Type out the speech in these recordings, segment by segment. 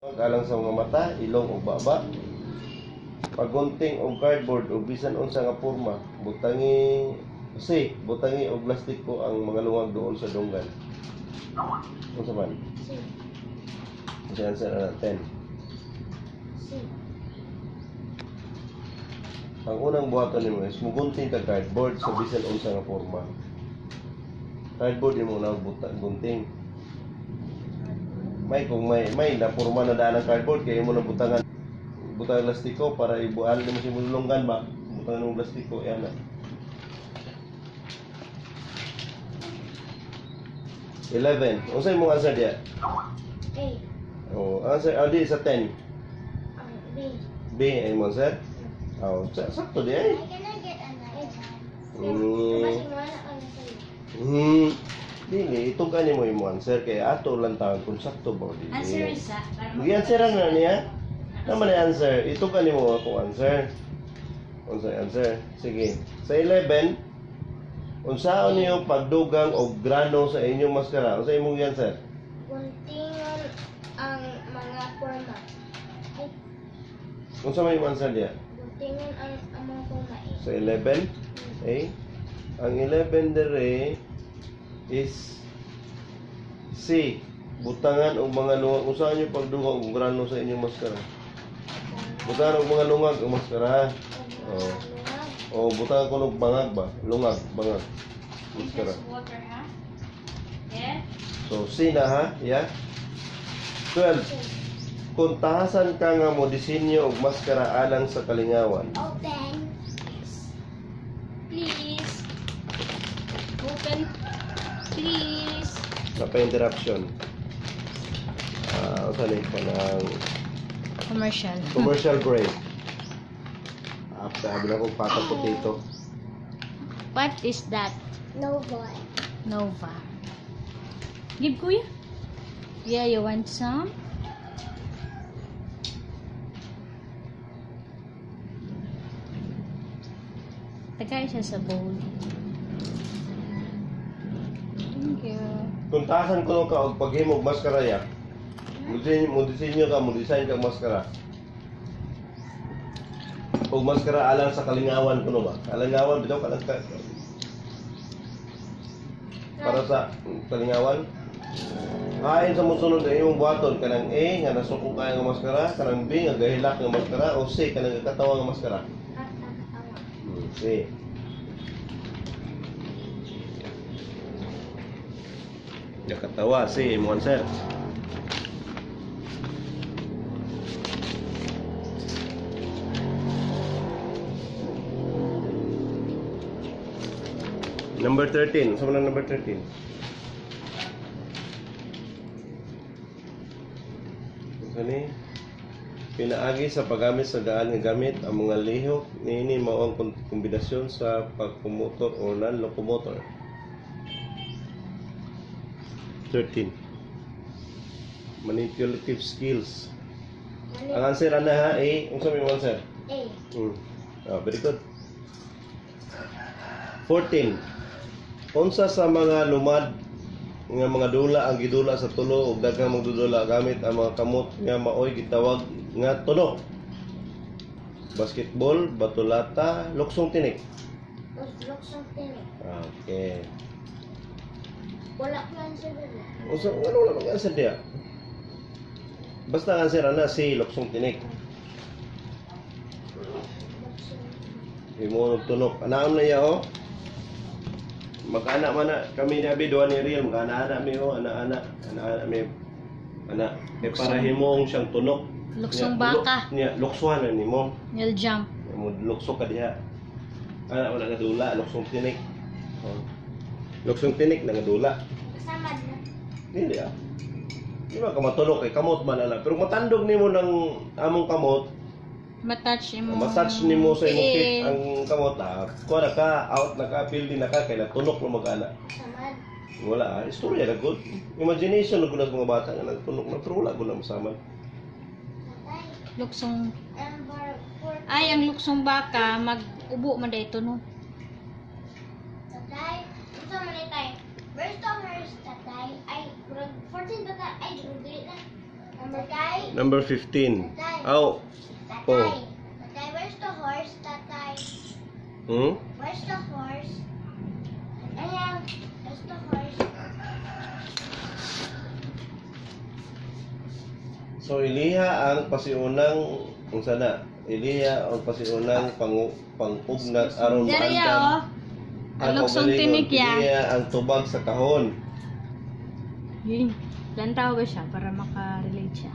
Alang sa mga mata, ilong ug baba. Paggunting og cardboard og bisan unsa nga porma, butangi C, butangi og plastiko ang mga lungag duol sa dunggan. Unsa man? C. Unsa answer ana 10? C. Ang unang buhaton nimo is mugunting ka cardboard sa bisan unsa nga porma. Cardboard imo na gunting. May kung may na porma na daan ang cardboard kay imo na butangan plastiko para ibuan nimo sa imong lunggan ba? Butangan ng plastiko yan na. 11. Unsa imong answer diya? A. Oh, answer di sa 10. Ang B. B ay imong answer? Oh, sakto di ay. Can I get another one? Dili, itong kani mo imong answer kay ato lang taon kung sakto ba o dili. Answer isa. Para Gi-answer na niya. Naman ni answer. Ito kani mo akong answer. Unsa answer? Sige. Sa 11, unsaon niyo pagdugang og grano sa inyong maskara? Unsa imong answer? Guntingon ang mga forma. Ay, Unsa may imong answer diya? guntingon ang mga forma eh. Sa 11, eh, ang 11 dire is C. Butangan og mga lungag. Unsaon niyo pagdugang og grano sa inyong maskara? Butangan og mga lungag og maskara. Oh. O butangan ko og bangag ba? Lungag, bangag. Maskara. Just water, ha? Yeah? So, C na ha? Yeah? 12. Kung tahasan ka nga mo disenyo og maskara alang sa kalingawan. Open. Please. Open. Please. Napa-interruption. Ah, uh, ni kanang Commercial. Commercial break. After abi na kong patang potato. What is that? Nova. Nova. Give, kuya. Yeah, you want some? Tagay siya sa bowl. Thank you. Kung tahasan ko ka og paghimo og maskara ya. Mo disenyo ka, mo design ka og maskara. Og maskara alang sa kalingawan kuno ba? Kalingawan bitaw ka lang ka para sa kalingawan. Ayon sa mosunod ang imong buhaton kanang A nga nasuko kaya nga maskara, kanang B nga gahilak nga maskara o C kanang gakatawa nga maskara. Kakatawa. C. Gakatawa, C imong answer. Number 13. Sa man ang number 13? Unsa ni? Pinaagi sa paggamit sa daan nga gamit ang mga lihok niini mao ang kombinasyon sa pagkumotor o non-locomotor. 13. Manipulative skills. Ang answer ana ha, A. Unsa may imong answer? A. Ah, very good. 14. Unsa sa mga lumad nga mga dula ang gidula sa tulo og daghang magdudula gamit ang mga kamot nga maoy gitawag nga tunok? Basketball, batulata, luksong tinik. Luksong tinik. Okay. Wala ko answer dito. Unsa ano wala mag answer diya? Basta ang answer ana si luksong tinik. Luksong. Imo tunok. Anaon na iya oh. Mag-ana man na kami ni Abi duha ni Riel, mag-ana-ana mi oh, ana-ana, ana-ana mi. Ana, kay para himong siyang tunok. Luksong Nya, baka. Nya, luksuhan na nimo. You'll jump. Mo lukso ka diha. Ana wala nga dula, luksong tinik. Oh. Luksong tinik na nga dula. Kasama na. Hindi ah. Di ba ka matulok kay kamot man ana, pero matandog nimo ng among kamot, Matouch imo. matouch nimo sa imong feet Tiil. ang kamot ah. Kuha na ka, out na ka, pildi na ka kay natunok na mag-ana. Samad. Wala ah, istorya na good. Imagination na gud sa mga bata nga nagtunok na pero wala gud na masaman. Tatay. Luksong. Number 14. Ay, ang luksong baka mag-ubo man dito no. Tatay. Unsa man ni tay? First to first, tatay. Ay, murag 14 ba ta? Ay, dili na. Tatay. Number 15. Tatay. Aw. Tatay. Oh. Tatay, where's the horse, Tatay? Hmm? Where's the horse? Ayan. Where's the horse? So iliha ang pasiunang unsa na? Iliha ang pasiunang pang-ugnat aron Dere ya, maandam oh. ang Luksong kaugalingon. tinik ya. Iliha ang tubag sa kahon. Yun. Lantaw ba siya para makarelate siya?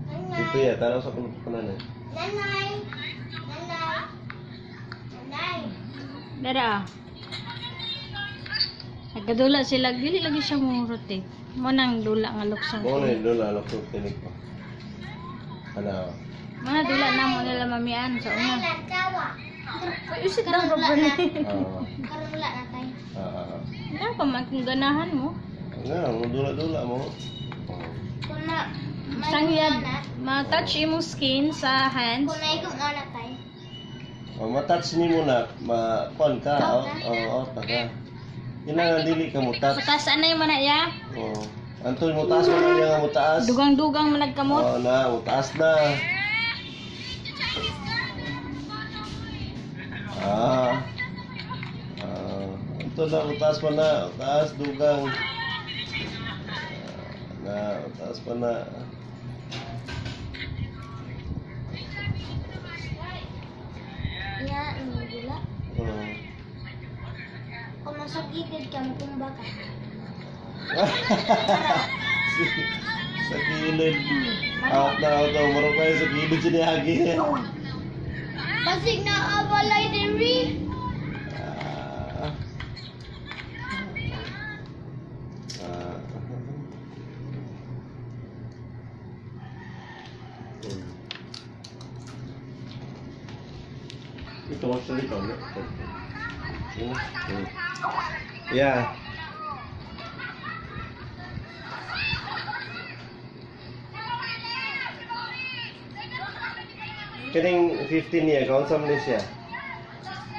Nanay. Dito ya, tanaw sa kulot kanan eh. Nanay. Nanay. Nanay. Dara. Ah. Nagkadula sila, dili lagi siya murot eh. Mo nang dula nga luksong Mo na tinik. dula luksong tinik pa. Ana. Mga dula na mo nila mamian sa Nanay, una. lantawa. Uy, usit daw properly. Ah. Karon wala na tayo. Ah. Ah. Ano pa man kung ganahan mo? Nga, mo dula-dula mo. Oh. Kung na, may Sangyad, na, ma-touch imong skin sa hands. kung na ikong ana tayo. Oh, matouch ni mo na, ma kuan ka, Out oh, na? oh, out na ka. Kinahanglan dili ka mo touch. Patas anay mo na ya. Oh. Anton mo taas mo na niya nga mo taas. Dugang-dugang mo nagkamot. Oh, na, mo taas na. Ah. Ah, anton na mo taas pa na, taas dugang. Ah, na, taas pa na. Nga, ni dula. Oh. Kung masagitid ka, matumba ka. Sa gilid. Out na, out na. Marok kayo sa gilid siya ni Hagi. Basig na abalay diri. Ah. Ah. Ito ko sa dito, no? Yeah. Kining 15 niya, kaunsa man ni siya?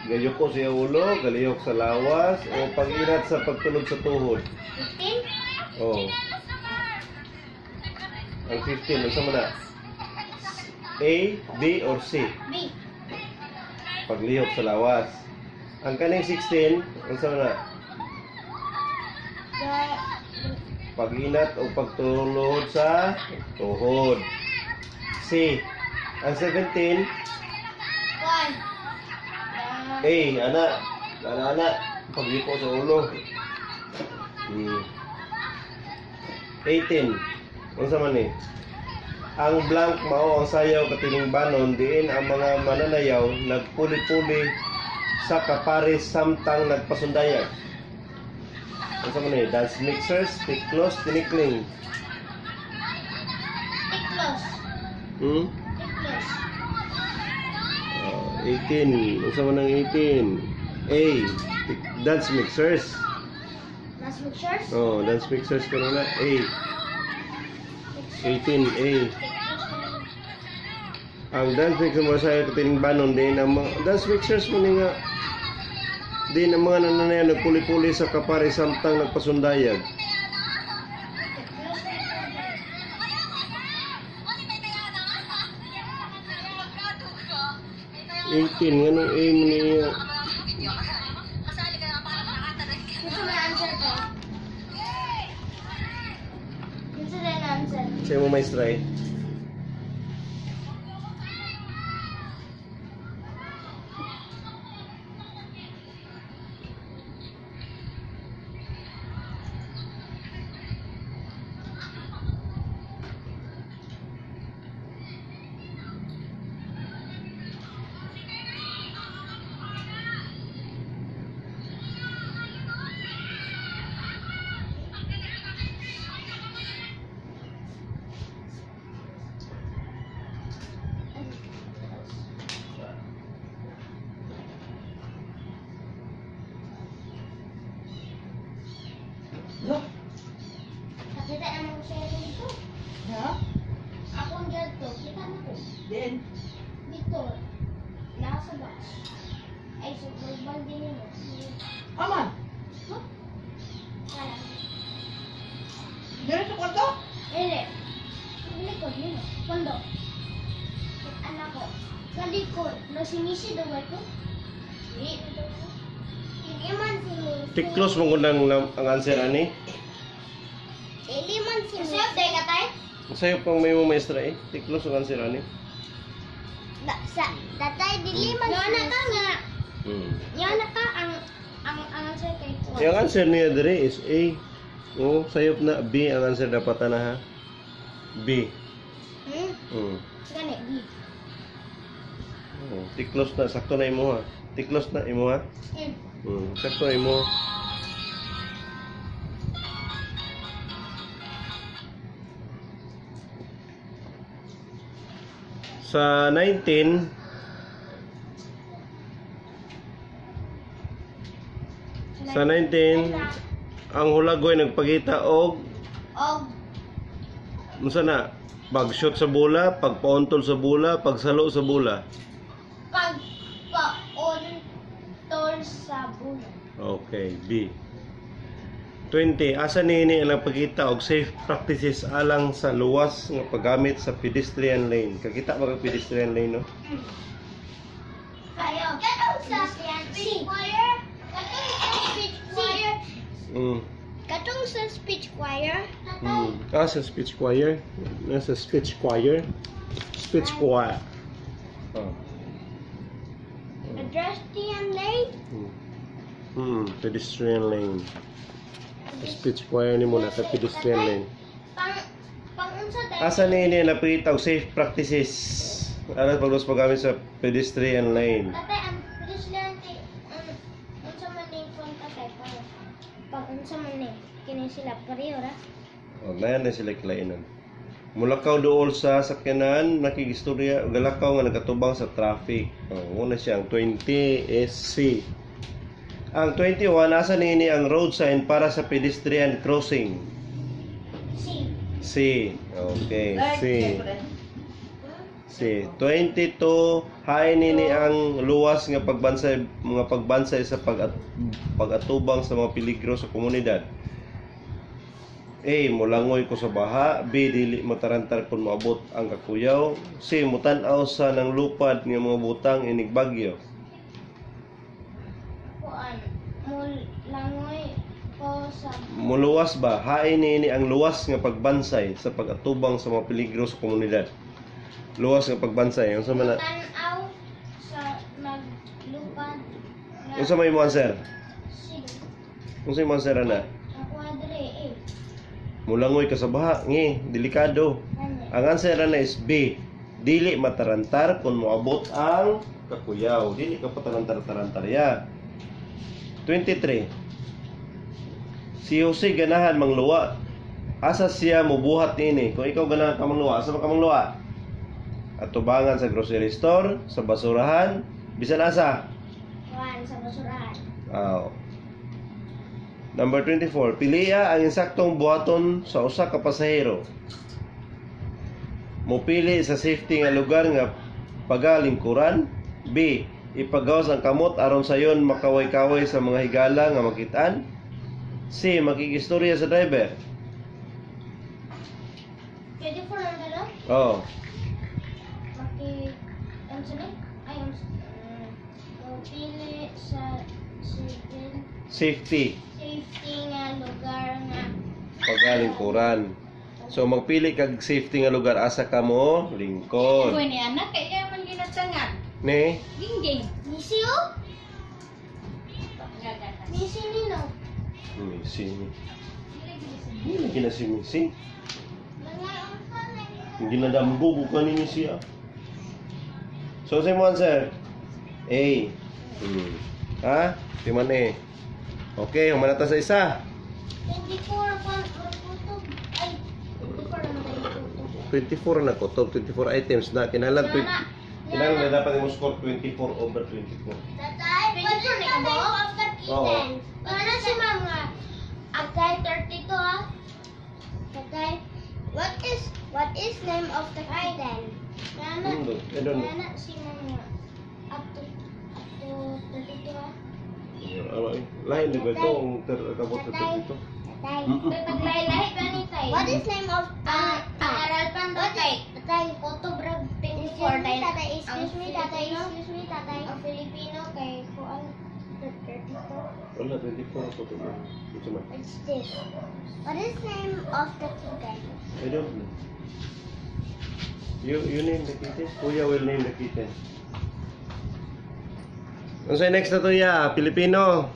Gayuko siya ulo, galihok sa lawas, o pag-inat sa pagtulog sa tuhod. 15? Oo. Ang 15, unsa man na? A, B, or C? B. Paglihok sa lawas. Ang kaning 16, unsa man na? The, Pag-inat o pagtulod sa tuhod. C. Ang 17, one. A, ana. Ana, ana. Paglipo sa ulo. 18. Unsa man ni? Ang blank mao ang sayaw katining banon diin ang mga mananayaw nagpuli-puli sa kapares samtang nagpasundayag. Unsa man ni? Dance mixers, tiklos, tinikling. Tiklos. Tiklos. Oh, 18. Unsa man ang 18? A. Dance mixers. Mas mixers? Oh, dance mixers ko na. A. 18 A. Ang dance mixer mo sa katining banon din ang mga dance mixers mo ni nga din ang mga nananayaw nagpuli-puli sa kapare samtang nagpasundayag. Tiklos. 18 nganong A mo niya? Gusto mo na answer ko? Gusto na answer? Sa mo maestra eh. Tulo. Anak ko. Sa likod. Nasinisi daw ito. Hindi. Hindi man sinisi. Tiklos mo nang ang answer ani. Hindi man sinisi. Sayop day ka tay? Sayo pang may mo maestra eh. Tiklos ang answer ani. Da, sa tatay dili man sinisi. Yana ka nga. Yana ka ang answer kay ko. Yung answer niya dire is A. Oh, sayop na B ang answer dapat ana ha. B. Gani B. Oh, tiklos na sakto na imo ha. Tiklos na imo ha. Sakto na imo. Sa 19, sa 19 ang hulagoy nagpakita og Og unsa na? Pag-shoot sa bola, pagpauntol sa bola, pagsalo sa bola. Pagpauntol sa bola. Okay, B. 20. Asa niini ang nagpakita og safe practices alang sa luwas nga paggamit sa pedestrian lane? Kakita ba kag pedestrian lane, no? Kayo. Katong sa speech choir. Katong sa speech choir. Katong sa speech choir. Ah, sa speech choir. Nasa speech choir. Speech choir. Oh. Pedestrian lane. Pedestrian lane. Speech choir ni mo na ka pedestrian lane. Pang unsa dai? Asa niini ang nagpakita og safe practices alang pagluwas paggamit sa pedestrian lane? Tatay, ang pedestrian kay ang unsa man ning pang tatay pang unsa man ni kini sila pareho ra. Oh, nayan na sila kilainan. Mulakaw dool sa sakyanan, nakigistorya, galakaw nga nagkatubang sa traffic. Oh, una siya, ang 20 is C. Ang 21, asa niini ang road sign para sa pedestrian crossing? C. C. Okay, C. C. 22, hain nini ang luwas nga pagbansay mga pagbansay sa pag-atubang sa mga peligro sa komunidad. A. Mulangoy ko sa baha. B. Dili matarantar kung moabot ang kakuyaw. C. Mutan-aw sa nang lupad nga mga butang inig bagyo. Kuan mulangoy ko sa Muluwas ba? Hain niini ang luwas nga pagbansay sa pag-atubang sa mga peligro sa komunidad. Luwas nga pagbansay. Unsa man na? Tan-aw sa naglupad nga Unsa may mo answer? C. Unsa may answer ana? Ang kwadre A. Mulangoy ka sa baha, ngi, delikado. Gani. Ang answer ana is B. Dili matarantar kung moabot ang kakuyaw. Dili ka patarantar-tarantar ya. 23. Si Jose ganahan mangluwa. Asa siya mobuhat niini? Kung ikaw ganahan ka mangluwa, asa man ka mangluwa? Atubangan sa grocery store, sa basurahan, bisan asa. Kuan sa basurahan. Aw. Number 24, pilia ang insaktong buhaton sa usa ka pasahero. Mopili sa safety nga lugar nga pagalingkuran. B. Ipagawas ang kamot aron sayon makaway-kaway sa mga higala nga makitaan. C. Makikistorya sa driver. 24 lang dala? Oh. Maki unsa ni? Ay unsa mopili sa civil Safety. safety nga lugar nga Pagalingkuran. So magpili kag safety nga lugar asa ka mo lingkod. Kuy ni anak kay iya man ginatangan. Ne? Gingging. Misi oh? Misi nino. Misi. Hindi na si Misi. Mga unsa lang Ginadamgo ko ni Misi ah. So say mo answer. A. Ha? Timan A. Okay, humanata sa isa. 24 pa kutob. Ay, 24 lang tayo kutob. 24 na kutob, 24 items na. Kinahanglan Yana, kinahanglan na dapat mo score 24 over 24. Tatay, 24 na ka after Oo. kitten. Wala si mama. Atay 32 ah. Tatay, what is name of the kitten? Nana, I don't know. nana si mama. Up to 32 ah. Lain na ba ito ang kabot sa 32? Tatay. Mm-mm. Paglahi-lahi ba ni tay? What is name of ang aral pan tatay? Tatay, kutob Excuse me, tatay. Excuse me, tatay. Excuse me, tatay. Ang Filipino kay kuan 32. Wala, 24 ako to. Ito man. What's this? What is name of the kitten? I don't know. You name the kitten? Kuya will name the kitten. Ano sa'yo next na to ya? Pilipino.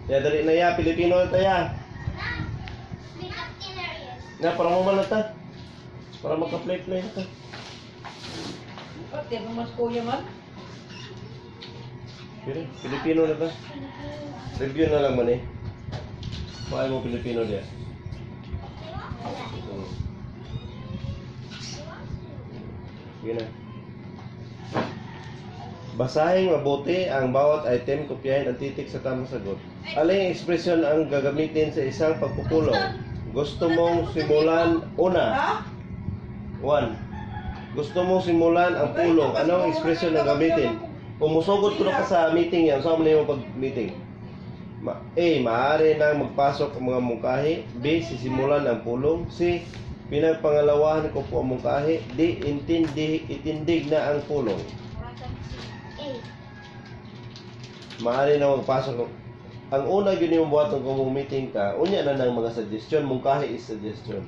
Ya, dali na ya. Pilipino na ta ya. Na, para mo man na ta. Para magka-play-play na ta. Pati mo mas kuya man. Pilipino na ta. Review na lang man eh. Paano mo Pilipino diya? Sige na. Basahin mabuti ang bawat item, kopyahin ang titik sa tamang sagot. Aling ekspresyon ang gagamitin sa isang pagpupulong? Gusto mong simulan una. Ha? 1. Gusto mong simulan ang pulong. Anong ekspresyon ang gamitin? Kung musugod ko na ka sa meeting yan, saan mo na yung pag-meeting? A. Maaari nang magpasok ang mga mungkahi. B. Sisimulan ang pulong. C. Pinagpangalawahan ko po ang mungkahi. D. Itindig na ang pulong. A. Maaari na magpasok. Ang una yun yung buhaton kung meeting ka, unya na ng mga suggestion, mungkahi is suggestion.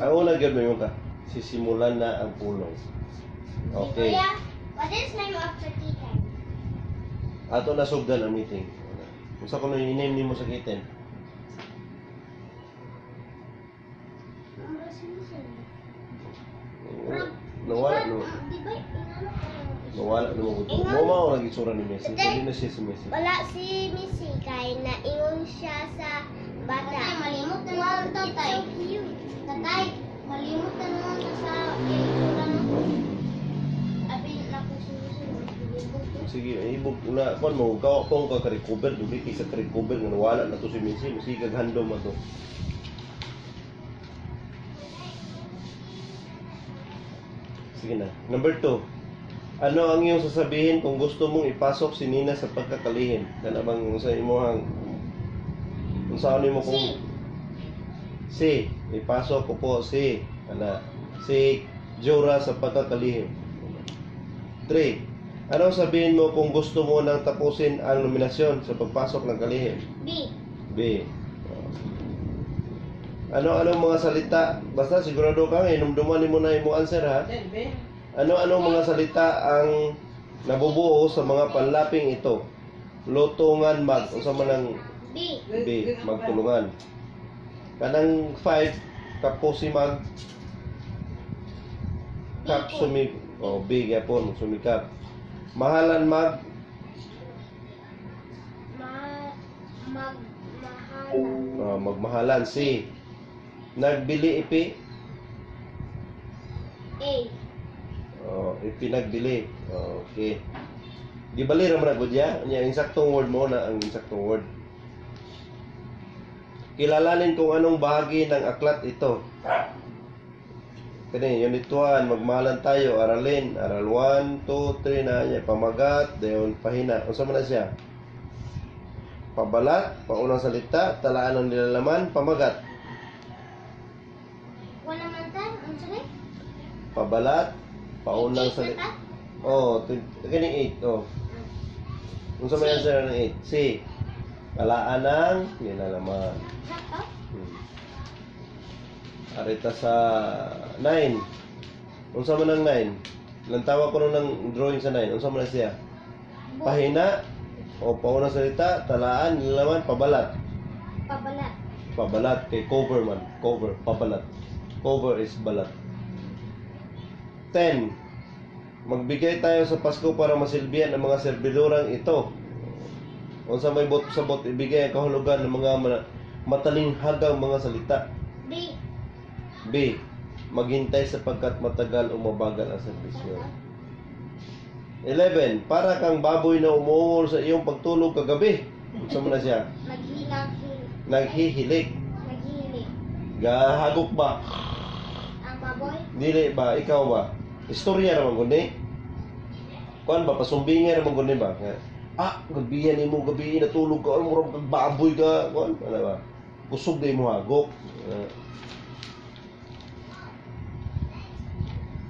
Ang una yun mo yung ka, sisimulan na ang pulong. Okay. Kuya, what is name of the kitten? Ato na sugdan ang meeting. Kung sa kuno i-name nimo sa kitten. Nawala no. Di ba, inano ko? Nawala no mo. Mo mao lagi itsura ni Messi. Hindi na siya si Messi. Wala si Missy kay naingon siya sa bata. Tatay, malimot na naman tatay. So cute. Tatay, malimot na naman ta sa itsura no. Abi na ko susunod. Sige, ibog na kon mo gawa pong ka recover dugi kaysa ka recover nga nawala na to si Messi, masigag handom ato. Sige na. Number 2. Ano ang iyong sasabihin kung gusto mong ipasok si Nina sa pagkakalihim? Kana bang sa imuhang unsaon nimo kung C. Ipasok ko po si ana si Jora sa pagkakalihim. 3. Anong sabihin mo kung gusto mo nang tapusin ang nominasyon sa pagpasok ng kalihim? B. B. Ano-anong mga salita? Basta sigurado ka nga, inumduman mo na imong answer ha. Then, be. Ano-anong mga salita ang nabubuo sa mga panlaping ito? Lutungan mag, unsa man ang B. B, magtulungan. Kanang 5, kaposi mag kap sumi oh, B gyapon sumikap. Mahalan mag Magmahalan. Oh, magmahalan C. Nagbili ipi A. oh, ipinagbili. Oh, okay. Gibali ra man na gud ya. Nya insaktong word mo na ang insaktong word. Kilalanin kung anong bahagi ng aklat ito. Kani, unit 1, magmahalan tayo, aralin, aral 1, 2, 3 na niya, pamagat, dayon pahina. Unsa man na siya? Pabalat, paunang salita, talaan ng nilalaman, pamagat. Wala man ta, unsa ni? Pabalat, paunang salita. Oh, kani 8, oh. Unsa man answer ng 8? C. Talaan ng nilalaman. Sakto? Arita sa 9. Unsa man ang 9? Lantawa ko ng drawing sa 9. Unsa man na siya? Pahina o paunang salita, talaan, nilalaman, pabalat. Pabalat. Pabalat kay cover man. Cover, pabalat. Cover is balat. 10. Magbigay tayo sa Pasko para masilbihan ang mga serbidorang ito. Unsa may bot sa bot ibigay ang kahulugan ng mga matalinghagang mga salita. B. B. Maghintay sapagkat matagal o mabagal ang serbisyo. 11. Para kang baboy na umuungol sa iyong pagtulog kagabi. Unsa man na siya? Maghilang. Naghihilik. Naghihilik. Gahagok ba? Ang baboy. Dili ba? Ikaw ba? Istorya naman kundi. Kuan ba? Pasumbingay naman kundi ba? Nga, gabihan nimo gabi natulog ka, ano murag kag baboy ka, kuan, ano ba? Kusog na imo hagok.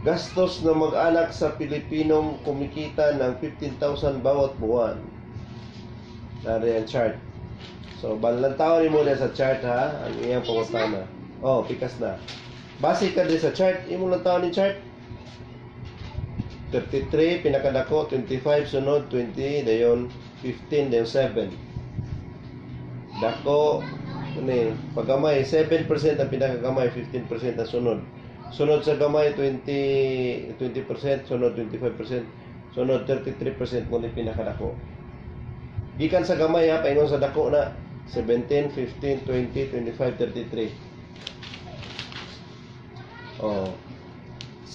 Gastos na mag-anak sa Pilipinong kumikita ng 15,000 bawat buwan. Nari ang chart. So, balantawan nimo na sa chart ha, ang iyang pangutana. Oh, pikas na. Base ka din sa chart, imo lang ni chart. 33 pinakadako, 25 sunod, 20 dayon 15 dayon 7. Dako ni paggamay 7% ang pinakagamay, 15% ang sunod. Sunod sa gamay 20 20%, sunod 25%, sunod 33% mo ni pinakadako. Gikan sa gamay ha, paingon sa dako na 17, 15, 20, 25, 33. Oh.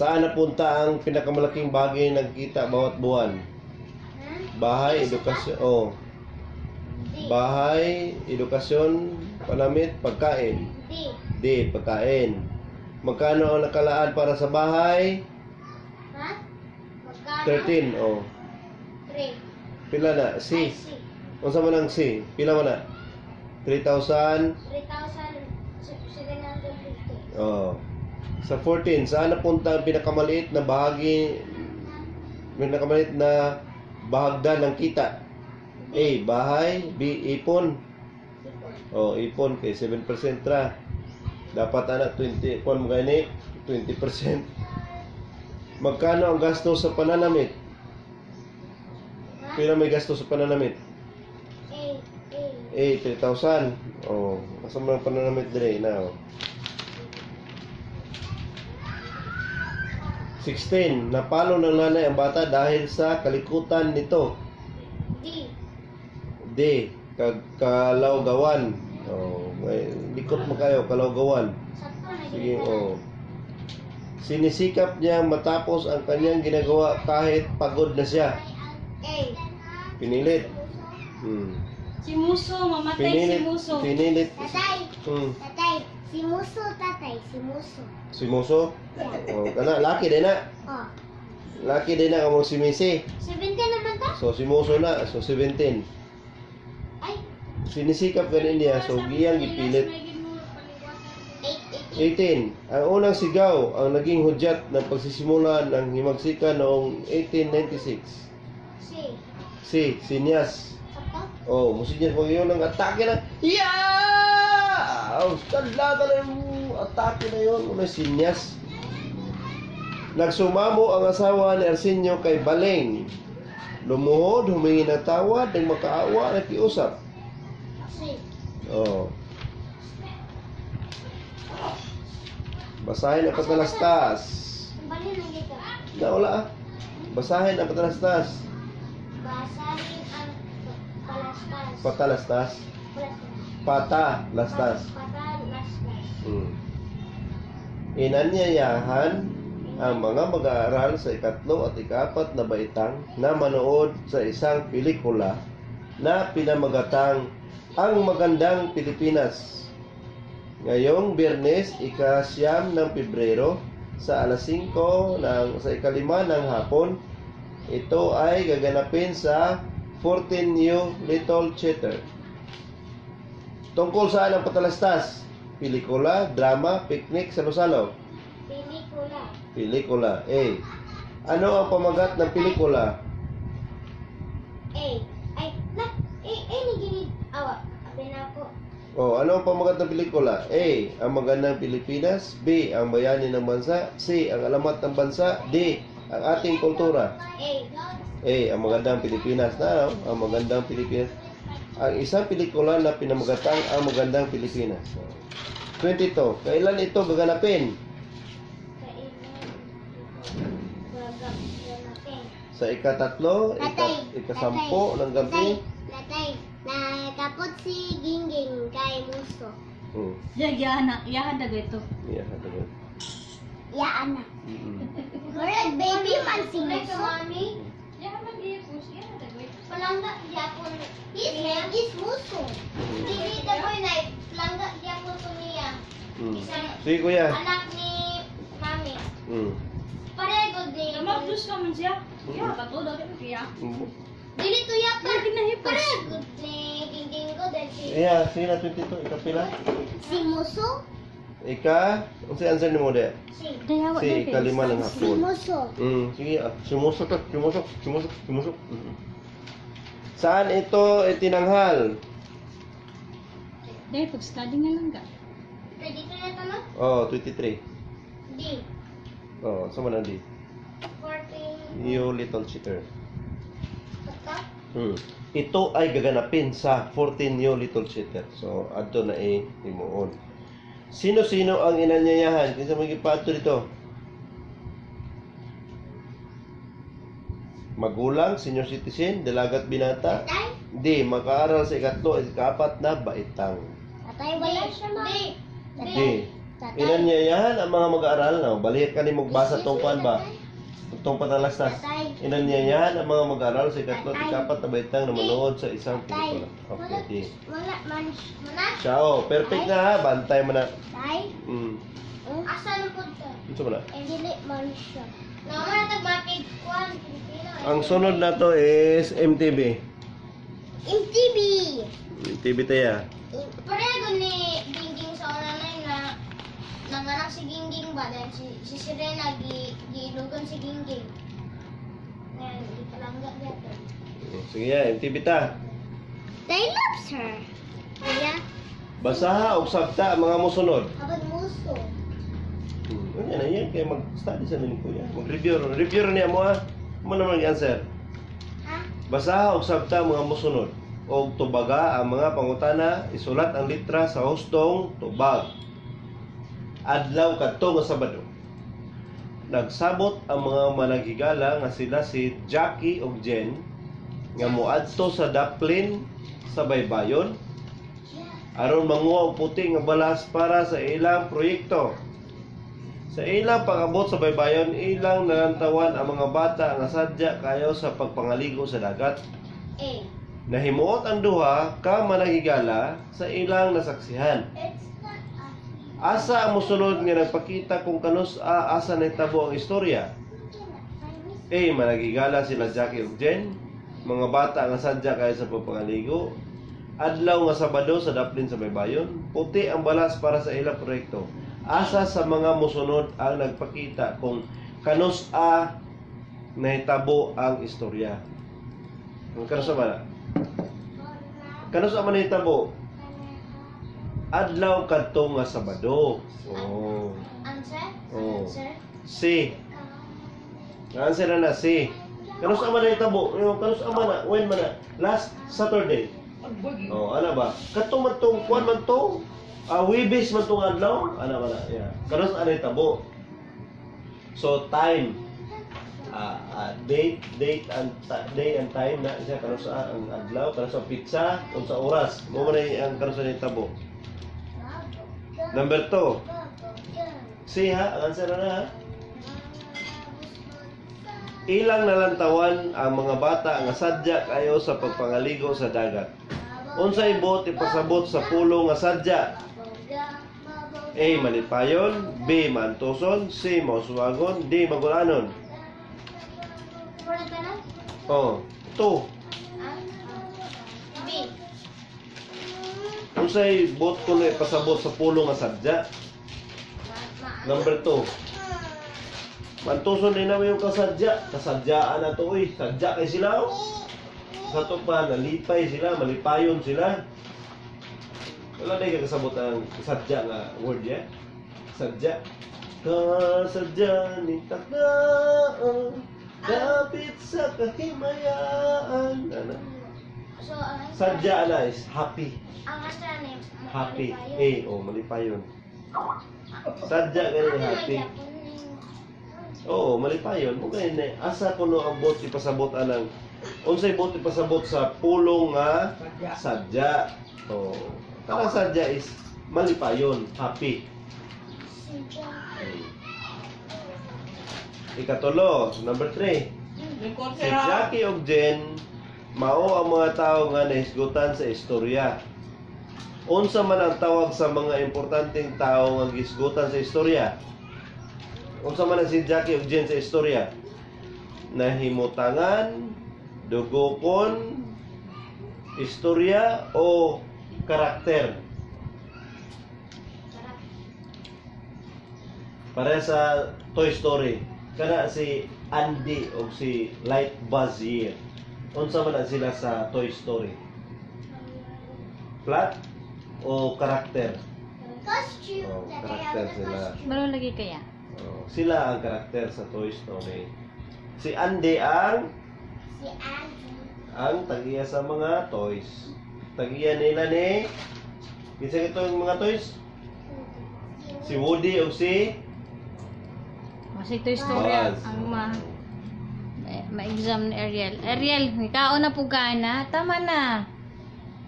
Saan napunta ang pinakamalaking bagay ng kita bawat buwan? Ha? Bahay, edukasyon, oh. D. Bahay, edukasyon, panamit, pagkain. D. D, pagkain. Magkano ang nakalaan para sa bahay? Ha? Magkano? 13, oh. 3. Pila na? C. Ay, C. Unsa man ang C? Pila man na? 3,000. 3,750. Oh. Sa 14, saan napunta ang pinakamaliit na bahagi, pinakamaliit na bahagdan ng kita? A, bahay. B, ipon. Ipon. Oh, ipon kay 7% ra. Dapat ana 20 pon mo gani 20%. Magkano ang gasto sa pananamit? Ha? Pila may gasto sa pananamit? A. A. A, 3,000. Oh, asa man ang pananamit dire na oh. 16. Napalo ng nanay ang bata dahil sa kalikutan nito. D. D. Kalawgawan. Oh, may likot mo kayo, kalawgawan. Sakto na Sige, oh. Sinisikap niya matapos ang kanyang ginagawa kahit pagod na siya. A. Pinilit. Si Muso, mamatay si Pinilit. Muso. Pinilit. Tatay. Tatay. Si Muso, tatay. Si Muso. Si Muso? Yeah. Oh, kana laki din na. Oh. Laki din na kamong si Missy. 17 naman ta? So si Muso na, so 17. Ay. Sinisikap ganin niya, so giyang gipilit. 8, 8, 18. Ang unang sigaw ang naging hudyat ng pagsisimula ng himagsikan noong 1896. C. C. Sinyas. Sakto? Oh, musinyas mo yun ang atake na. Yeah! Oh, talaga na yung atake na yun. Una sinyas. Nagsumamo ang asawa ni Arsenio kay Baleng. Lumuhod, humingi ng tawad, nagmakaawa, nakiusap. C. Oh. Basahin ang patalastas. Bali na dito. Na, wala ah. Basahin ang patalastas. Basahin ang palastas. Patalastas. Palastas. Patalastas. Patalastas. Inanyayahan ang mga mag-aaral sa ikatlo at ikaapat na baitang na manood sa isang pelikula na pinamagatang Ang Magandang Pilipinas. Ngayong Biyernes, ika-9 ng Pebrero sa alas 5 ng sa 5:00 ng hapon, ito ay gaganapin sa 14 New Little Theater. Tungkol saan ang patalastas? Pelikula, drama, picnic, salo-salo. Pelikula. Pelikula. A. Ano ang pamagat ng pelikula? A. Ay, na. A, A ni gini. Awa, abi na ako. Oh, ano ang pamagat ng pelikula? A. Ang Magandang Pilipinas. B. Ang Bayani ng Bansa. C. Ang Alamat ng Bansa. D. Ang Ating Kultura. A. A. Ang Magandang Pilipinas. Na, no? Ang Magandang Pilipinas. Ang isang pelikula na pinamagatang Ang Magandang Pilipinas. So, 22. Kailan ito gaganapin? Sa ikatatlo, Tatay. ikasampo ng gabi. Tatay, nakapot si Gingging kay Muso. Yahan na, yahan na ito. Yeah, ito. Yaan na. Murag baby man si Muso. Yahan man gihapon, yahan na ito. Palangga gyapon. His name is Muso. Dili the boy na palangga gyapon ko niya. Sige, kuya. Anak ni Mami. Pareho ni. Mabdus ka man siya. Yahan ka to, dati mo siya. Dili to yapa. Pero kinahipos. Pareho ni Gingging ko dahil si Yeah, sige na, 22. Ikapila. si Muso. Ika, ano si answer ni mo de? Si Dayawa Si ikalima ng si hapon. Muso. Sige, ah. Sumusok ka, sumusok, sumusok, sumusok. Saan ito itinanghal? Dahil pag-study nga lang ka. Pwede to na tanong? Oh, 23. D. Oh, sa man ang D? 14. You little cheater. Pagka? Ito ay gaganapin sa 14 You Little Cheater. So, adto na eh, himuon. Sino-sino ang inanyayahan? Kinsa may gipaadto dito? Magulang, senior citizen, dalagat binata. Tatay? D. Makaaral sa ikatlo at ikaapat na baitang. Tatay, wala siya ma. D. D. Inanyayahan ang mga mag-aaral na. Balik ka ni magbasa tong kuan ba? Tong patalastas. Tatay. Inanyayahan ang mga mag-aaral sa ikatlo at Tatay. ikapat na baitang na manood sa isang Tatay. pelikula. Wala, Okay, D. wala man. Wala? Ciao. Perfect na ha. Bantay mo na. Tay? Asa na po ito? Unsa man na? Dili man siya. Naman na tagmatig kuan Pilipino. Ang sunod na to is MTV. MTV. MTV tayo. Pareho ni Gingging sa una na yun na nanganak si Gingging ba dahil si Serena giilugan si Gingging. Ngayon, di palangga dito. Sige ya, MTV ta. They loves her. Kuya, Basaha og sabta ang mga mosunod. abad muso. Ano na yan? Kaya mag-study sa ni kuya. Mag-review. Review niya mo ha. Mo naman ang answer. Ha? Basaha og sabta ang mga mosunod. Og tubaga ang mga pangutana, isulat ang litra sa hustong tubag. Adlaw kadto nga Sabado. Nagsabot ang mga managhigala nga sila si Jackie ug Jen nga moadto sa Daplin sa Baybayon aron manguha og puti nga balas para sa ilang proyekto. Sa ilang pag-abot sa Baybayon, ilang nalantawan ang mga bata nga sadya kayo sa pagpangaligo sa dagat. A. Nahimuot ang duha ka managhigala sa ilang nasaksihan. It's not a Asa ang mosunod nga nagpakita kung kanus-a asa nahitabo ang istorya? A. Managhigala sila Jackie ug Jen. Mga bata nga sadya kayo sa pagpangaligo. Adlaw nga Sabado sa Daplin sa Baybayon. Puti ang balas para sa ilang proyekto. Asa sa mga mosunod ang nagpakita kung kanus-a nahitabo ang istorya. Ang kanus-a ba na? Kanus-a man nahitabo? Adlaw kadto nga Sabado. Oh. Answer? Oh. Answer? C. Answer na na C. Kanus man nahitabo? Yung kanus man na? When man na? Last Saturday. Oh, ana ba? Kadto man tong kuan man to? Ah, Webes man tong adlaw? Ana ba na? Yeah. Kanus ana nahitabo? So time. Date, date and day and time na siya kanus ang adlaw, kanus ang pizza, unsa oras. Mo man na ang kanus nahitabo. Number 2. C ha, ang answer na na ha. Ilang nalantawan ang mga bata nga sadya kayo sa pagpangaligo sa dagat. Unsay buot ipasabot sa pulong nga sadya? A. Malipayon. B. Maantuson. C. Mauswagon. D. Magulanon. Wala ka na? Oh, 2. Ah? B. Unsay buot kuno ipasabot sa pulong nga sadya? Number 2. Maantuson din naman yung kasadya. Kasadyaan na to, uy. Sadya kay sila, oh. Sa to pa, nalipay sila, malipayon sila. Wala na kasabot ang sadya nga word ya. Sadya. Kasadya ni takdaan, dapit sa kahimayaan. Ano? So, ang answer, Sadya na is happy. Ang answer ni Happy. malipayon. Eh, oh, malipayon. Sadya gani happy. Oo, malipayon. Mo gani na asa kuno ang buot ipasabot anang unsay buot ipasabot sa pulong nga Sadya. Sadya. Oh, kanang sadya is malipayon, happy. Ikatulo, number 3. Lingkod Si sila. Jackie ug Jen mao ang mga tao nga nahisgutan sa istorya. Unsa man ang tawag sa mga importanteng tao nga gisgutan sa istorya? Unsa man ang si Jackie ug Jen sa istorya? Nahimutangan, dugokon, istorya o karakter? Para sa Toy Story, kana si Andy o si Light Buzz Year. Unsa man ang sila sa Toy Story? Plot o karakter? Costume. Oh, Tatay, karakter ang sila. costume. Balo lagi kaya? Oh, sila ang karakter sa Toy Story. Si Andy ang Si Andy. ang tagiya sa mga toys. Tagiya nila ni kinsa itong mga toys? Si Woody o si Kasi ito istorya Buzz. ang ma-exam ni Ariel. Ariel, ikaw na po ka na. Tama na.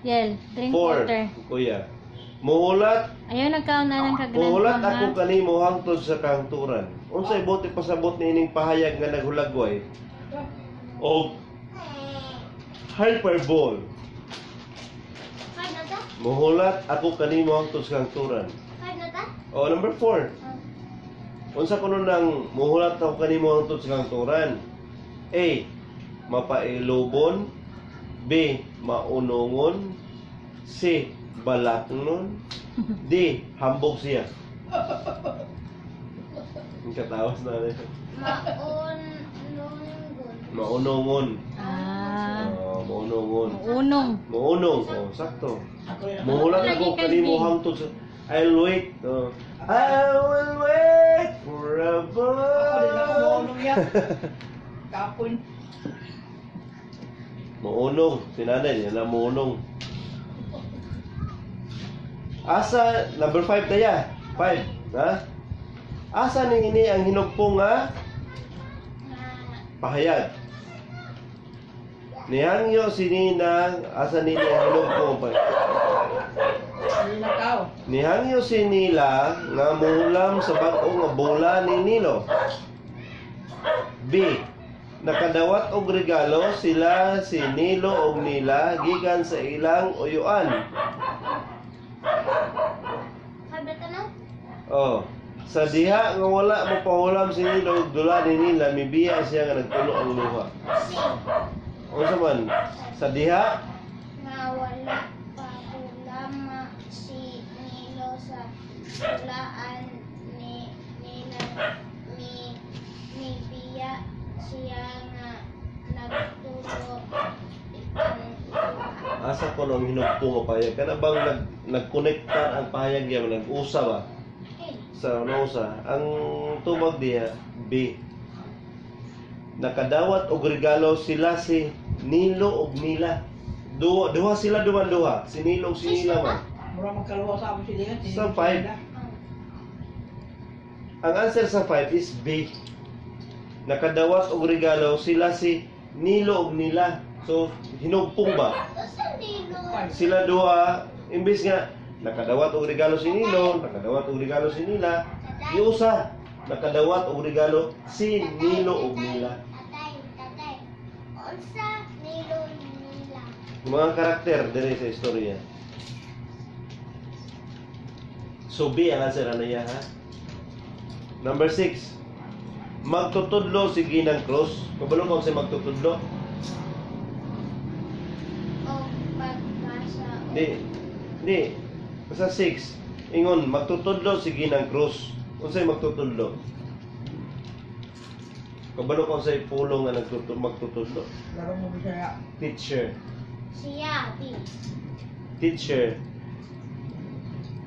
Yel, drink Four, water. kuya. Muhulat Ayaw nagkaon na ng kagran Muhulat pa, ha? ako kanimo hangtod sa kahangturan. Unsay buot ipasabot niining pahayag nga naghulagway? Og hyperbole. Five na ta? Muhulat ako kanimo hangtod sa kahangturan. Five na ta? O number 4. Unsa kuno nang muhulat ako kanimo hangtod sa kahangturan? A. Mapailubon. B. Maunongon. C. Balaknon. D. Hambog siya. Ang katawas na rin. Maunungon. Maunongon. Ah, Oh, maunongon. unong. Maunong. Oh, sakto. Ako rin. Muhulat Lagi ako kang kanimo B. hangtod sa I'll wait. Oh. I will wait forever. Ako rin ako maunong yan. Kapon. Maunong. Si nanay, di na maunong. Asa, number 5 taya. 5. Ha? Asa ni ini ang hinugpong nga pahayag? Nihangyo si Ninang, asa nini ang hinugpong pahayag? Hindi na tao. Nihangyo si Nila nga muhulam sa bag-o nga bola ni Nilo. B. Nakadawat og regalo sila si Nilo og Nila gikan sa ilang uyuan. Five na ta na? Oh. Sa diha nga wala mopahulam si Nilo og dula ni Nila, mibiya siya nga nagtulo ang luha. C. Unsa man? Sa diha Nga wala pa hulama si Nilo sa hulaan ni Nila mi biya siya nga nagtulo ang luha. Asa ko ang hinugpong nga pahayag? Kana bang nagkonektar ang pahayag niya, nag-usa ba? Eh, Sa nausa, ang tubag diha B. Nakadawat og regalo sila si Nilo og Nila. Duha, duha sila duman duha. Si Nilo og si Nila man. Mura magkaluwa sa ako sila. Sa 5. Ang answer sa 5 is B. Nakadawat og regalo sila si Nilo og Nila. So hinugpong ba? Basta Nilo. Sila duha imbis nga nakadawat og regalo si Nilo, nakadawat og regalo si Nila, giusa nakadawat og regalo si Nilo og Nila. Tatay, tatay. Unsa Nilo nila? Mga karakter diri sa istorya. So B ang answer ano ya ha? Number 6. Magtutudlo si Ginang Cruz. Kabalo ko sa magtutudlo? O pagbasa o Di. Di. Sa 6. Ingon magtutudlo si Ginang Cruz. Unsay magtutudlo? Kabalo ko sa pulong nga magtutudlo. Laro mo Bisaya. Teacher. Siya, B. Teacher.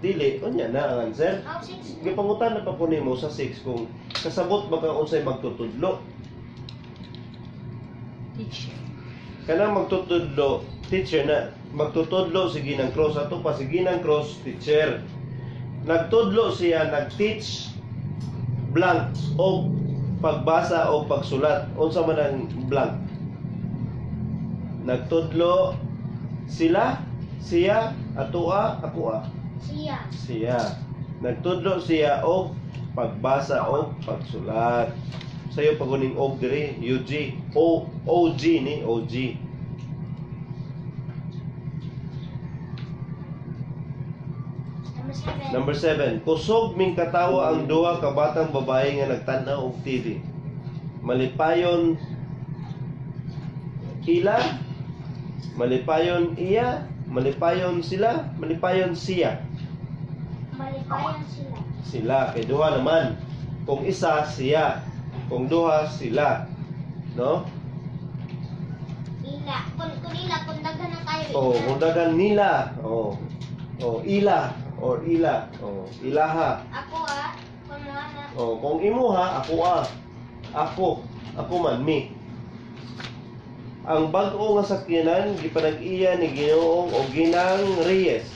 Dili, unya na ang answer. How 6? Gipangutan na pa ko nimo sa 6 kung kasabot ba kang unsay magtutudlo. Teacher. Kanang magtutudlo, teacher na. Magtutudlo si Ginang Cross ato pa si Ginang Cross, teacher. Nagtudlo siya, nag-teach blank o pagbasa o pagsulat. Unsa man ang blank? Nagtudlo sila, siya, atoa, akoa. Siya. Siya. Nagtudlo siya og pagbasa o pagsulat. Sayo paguning og diri, UG. O OG ni OG. Number 7. Number 7. Kusog ming katawa ang duha ka batang babae nga nagtan-aw og TV. Malipayon ila, malipayon iya, malipayon sila, malipayon siya. Malipayan sila. Sila kay duha naman. Kung isa siya, kung duha sila. No? Ila. Kung ila, kung daghan na kayo. Oh, ila. kung dagan nila. Oh. Oh, ila or ila. Oh, ilaha. Ako ah. Kung mga na. Oh, kung imuha, ako ah. Ako, ako man me. Ang bag-o nga sakyanan gipanag-iya ni Ginoong o Ginang Reyes.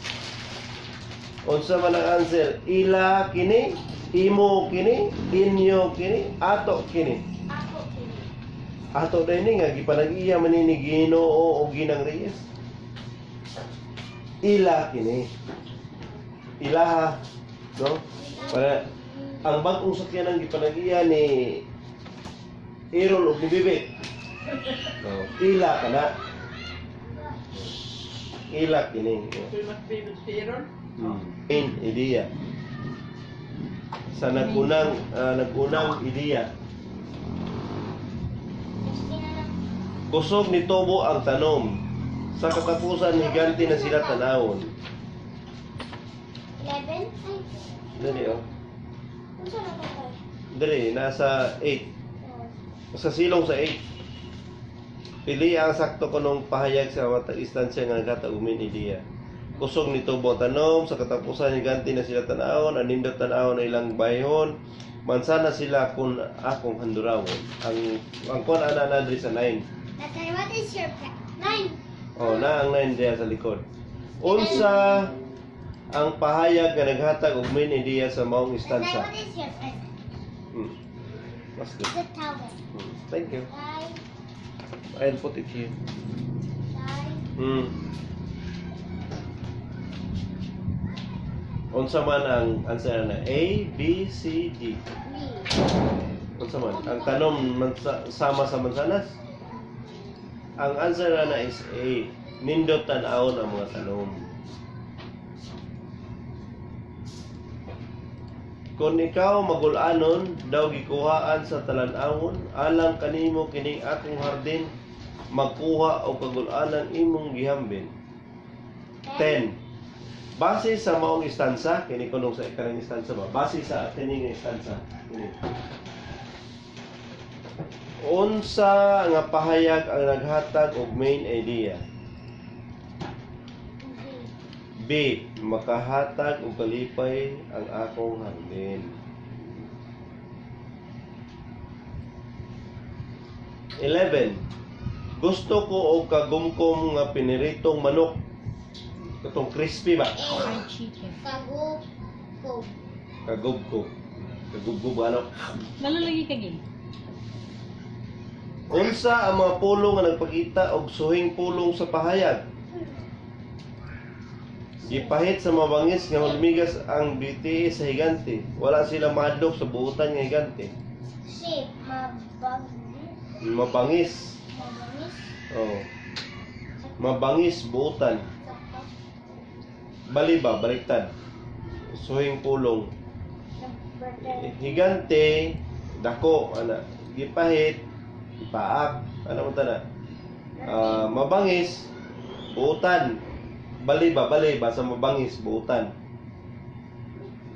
Unsa man ang answer? Ila kini, imo kini, inyo kini, ato kini. Ako kini. Ato dahil ni nga gipanag-iya man ni Ginoo o Ginang Reyes. Ila kini. Ilaha, no? Para ang bag-ong sakyanan gipanag-iya ni Errol og ni Bibi. No, ila ka na. Ila kini. So you must be with Errol. Main idea. Sa nag-unang ideya. 16 na lang. Kusog ni Tobo ang tanom. Sa katapusan, higanti na sila tanawon. 11? Ay. Dali, oh. Unsa na tatay? Dali, nasa 8. Oh. Sa silong sa 8. Pili ang sakto kunong pahayag sa matag istansya nga nagkataumin ideya. Kusog ni Tobo ang tanom, sa katapusan higanti na sila tanawon, anindot tanawon na ilang bayhon. Mansana sila kung akong handurawon. Ang kuan ana na diri sa 9. Tatay, what is your pet? 9. Oh, na ang 9 diya sa likod. Unsa ang pahayag nga naghatag og main idea sa maong Tatay, istansa? what is your pet? Mas good. The towel. Thank you. Tay, I'll put it here. tay. Unsa man ang answer na A, B, C, D. B. Unsa man? Ang tanom sama sa mansanas? Ang answer na is A. Nindot tan-awon ang mga tanom. Kung ikaw magulanon, daw gikuhaan sa talan-awon, alang kanimo kining akong hardin, magkuha og kagulanan imong gihambin. 10. Base sa maong istansa, kini kunong sa ikarang istansa ba? Base sa kini nga istansa. Kini. Unsa nga pahayag ang naghatag og main idea? B. B. Makahatag og kalipay ang akong hardin. 11. Gusto ko og kagumkom nga piniritong manok. Katong crispy ba? A. Fried chicken. Kagukog. Kagubko. Kagubko ba ano? Malulagi ka, Gil. Unsa ang mga pulong nga nagpakita og suhing pulong sa pahayag? Gipahit sa mabangis nga hulmigas ang BTS sa higante. Wala sila mahadlok sa buutan nga higante. C. Mabagis. Mabangis. Mabangis. Oh. Mabangis buutan. Sakto. Bali ba? Baliktad. Suhing pulong. Number 10. Higante, dako, ana. Gipahit, ipaak. Ano mo tana? Mabangis, buutan. Bali ba? Bali ba sa mabangis, buutan.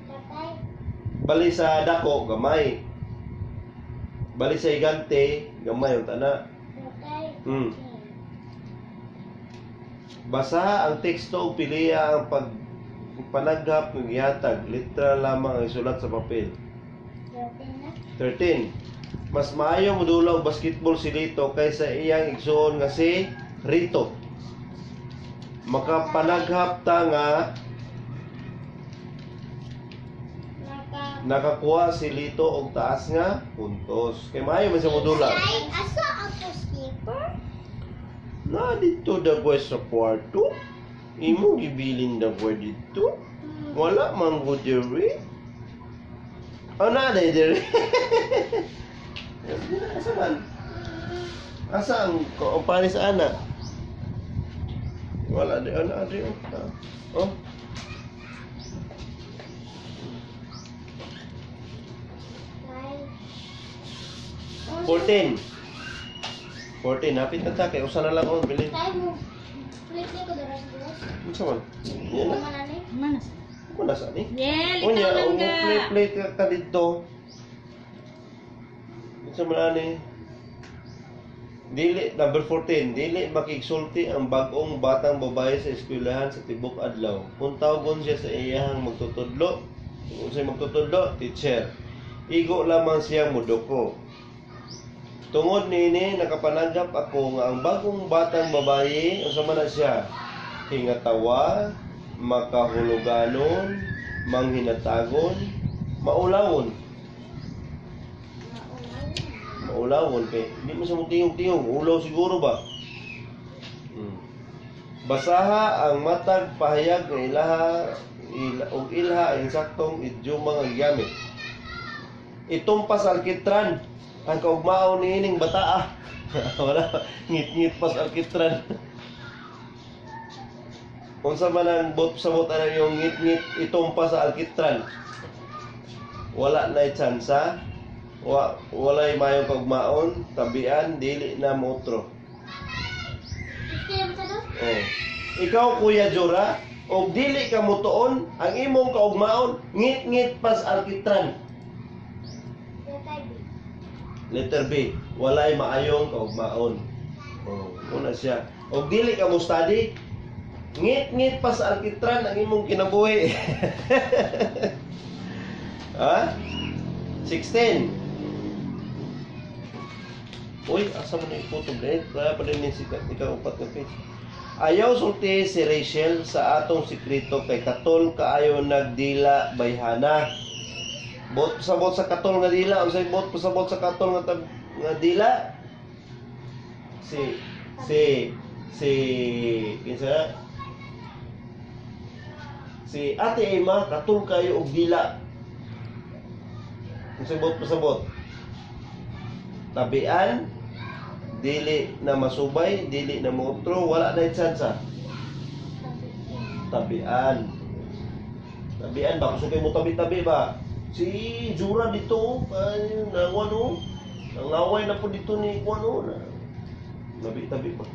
Tatay. Bali sa dako, gamay. Bali sa higante, gamay ang tana. Tatay. Basa ang teksto ug piliya ang panaghap nga gihatag, litra lamang ang isulat sa papel. 13 na. 13. Mas maayo modula og basketball si Lito kaysa iyang igsuon nga si Rito. Makapanaghap ta nga Naka. nakakuha si Lito og taas nga puntos. Kay maayo man siya modula. Ay, asa ako slipper? Na dito dagway sa kwarto. Imo gibilin dagway dito. Wala man ko diri. Oh, na day diri. Asa man? Asa ang panis ana? Wala di ana di oh. Ah. Oh. Ay. 14. 14 hapit na ta kay usa na lang oh bilin. Tayo mo. Flip ko dara sa dos. Unsa man? Yan na. Mana ni? Mana sa? Wala sa ni. Yel, Unya, ikaw lang og ga. play play ka dito. Unsa man ani? Dili number 14, dili makigsulti ang bag-ong batang babae sa eskwelahan sa tibok adlaw. Kung tawgon siya sa iyahang magtutudlo, kung unsay magtutudlo, teacher. Igo lamang siya modoko. Tungod niini nakapanagap ako nga ang bagong batang babae, unsa man na siya? Hingatawa, makahuluganon, manghinatagon, maulawon. Maulawon kay di mo sa mo tingog-tingog, ulaw siguro ba? Basaha ang matag pahayag nga ilaha ila, og ilha ang insaktong idioma nga gigamit. Itumpas alkitran ang kaugmaon niining bataa. Wala, ngit-ngit pas alkitran. Unsa man ang bot sa bot ang yung ngit-ngit itumpas sa alkitran. Wala na tsansa. Walay mayong kaugmaon, tabian dili na motro. 15 ba sa dos? Oh. Ikaw Kuya Jora, og dili ka motuon ang imong kaugmaon, ngit-ngit pas alkitran. Letter B. Letter B, walay maayong kaugmaon. Oh, una siya. Og dili ka mo study, ngit-ngit pa sa alkitran ang imong kinabuhi. Ha? 16. Uy, asa mo na iputo, Brent? Wala pa din si ikaw upat nga page. Ayaw sulti si Rachel sa atong sikreto kay katol kaayo nagdila bayhana. Bot sa bot sa katol nga dila, unsay bot sa bot sa katol nga nga dila? Si si si kinsa na? Si Ate Emma katol kayo og dila. Unsay bot sa bot? Tabian, dili na masubay, dili na mootro, wala na tsansa. Tabian. Tabian ba? Gusto kayo mo tabi-tabi ba? Si Jura dito, ay, nanguan o. Nangaway na po dito ni Kuan o. Nabi-tabi ba?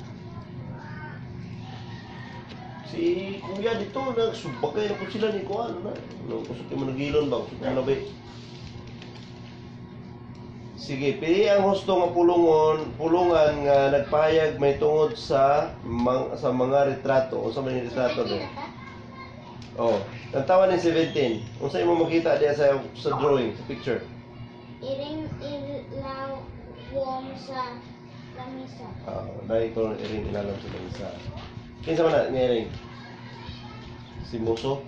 Si Kuya dito, nagsubagay na po sila ni Kuan. Na, no, gusto kayo mo nagilon ba? Gusto kayo nabi. Sige, pili ang husto nga pulungan nga nagpahayag may tungod sa sa mga retrato. Unsa man yung retrato do? Oh, tantawan ni 17. Unsa imo makita diya sa drawing, sa picture? Iring ilawom sa lamisa. Ah, dahil ko iring ilalam sa lamisa. Kinsa man na nga iring? Si Muso?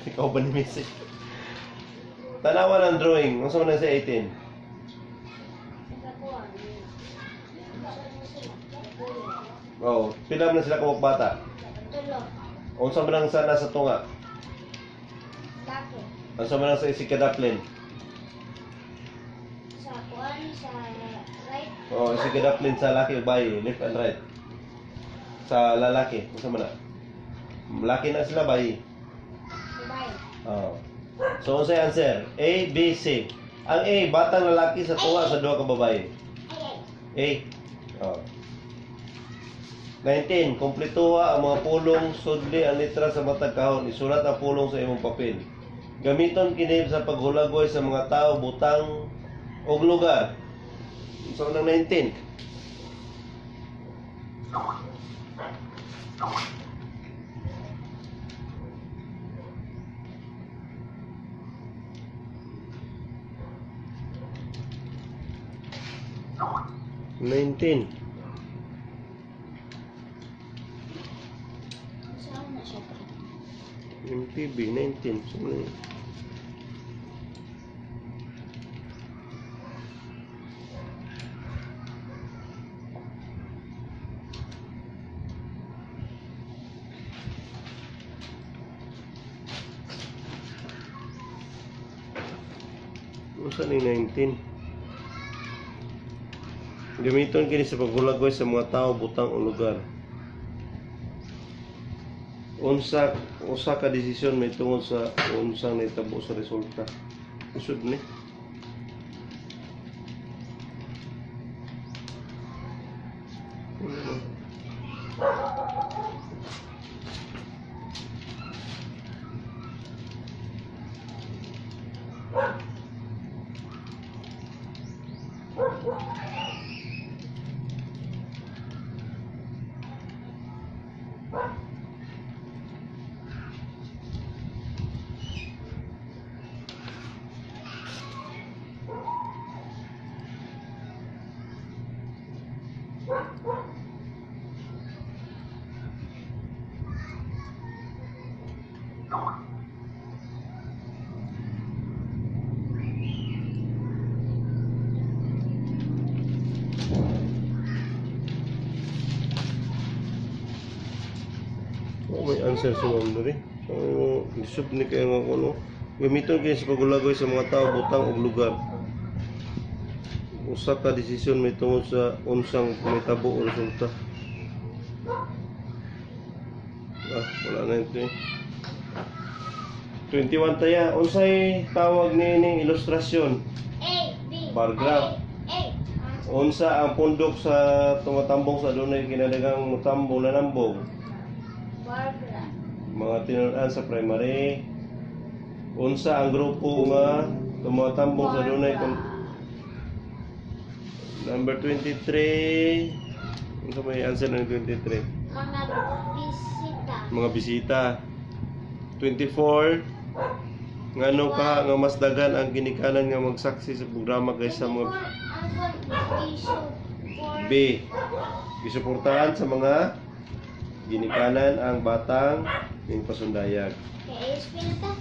Ikaw ba ni Messi? Tanawan ang drawing. Unsa man na sa 18? Oh, pila man sila kabuk bata? Tulo. Unsa man ang sana sa tunga? Laki. Unsa man ang sa isikadaplin? Sa kuan, sa right. Oh, isikadaplin sa laki o bayi, left and right. Sa lalaki, unsa man na? Laki na sila bayi. Babae. Oh. So unsay answer? A, B, C. Ang A, batang lalaki sa tunga sa duha ka babae. Ay, A. ay. Oh. 19. Kompletuha ang mga pulong, sudli ang letra sa matag kahon, isulat ang pulong sa imong papel. Gamiton kini sa paghulagoy sa mga tao, butang ug lugar. So nang 19. 19. Saan na siya? MTB, 19. So, ano yun? Unsa ni 19? Gamiton kini sa paghulagoy sa mga tao, butang o lugar. Unsa usa ka desisyon may tungod sa unsang nahitabo sa resulta. Isod ni. Wala man. Wa may answer si Ma'am diri. So, isod ni kayo nga kuno. Gamiton kini sa paghulagoy sa mga tao, butang ug lugar. Usa ka desisyon may tungod sa unsang mahitabo o resulta. Ah, wala na ito eh. 21 taya. Unsay tawag niining ilustrasyon? A, B. Bar graph. A, A. Unsa ang pundok sa tumatambong sa dunay kinadaghang mutambong na nambong? Bar graph. Mga tinuod-an sa primary. Unsa ang grupo nga tumatambong sa dunay Number 23. Unsa may answer ng 23? Mga bisita. Mga bisita. 24. Ngano ka nga mas daghan ang ginikanan nga magsaksi sa programa kaysa mga 24, ang issue for B. Gisuportahan sa mga ginikanan ang batang ning pasundayag. Kay ASP na ta.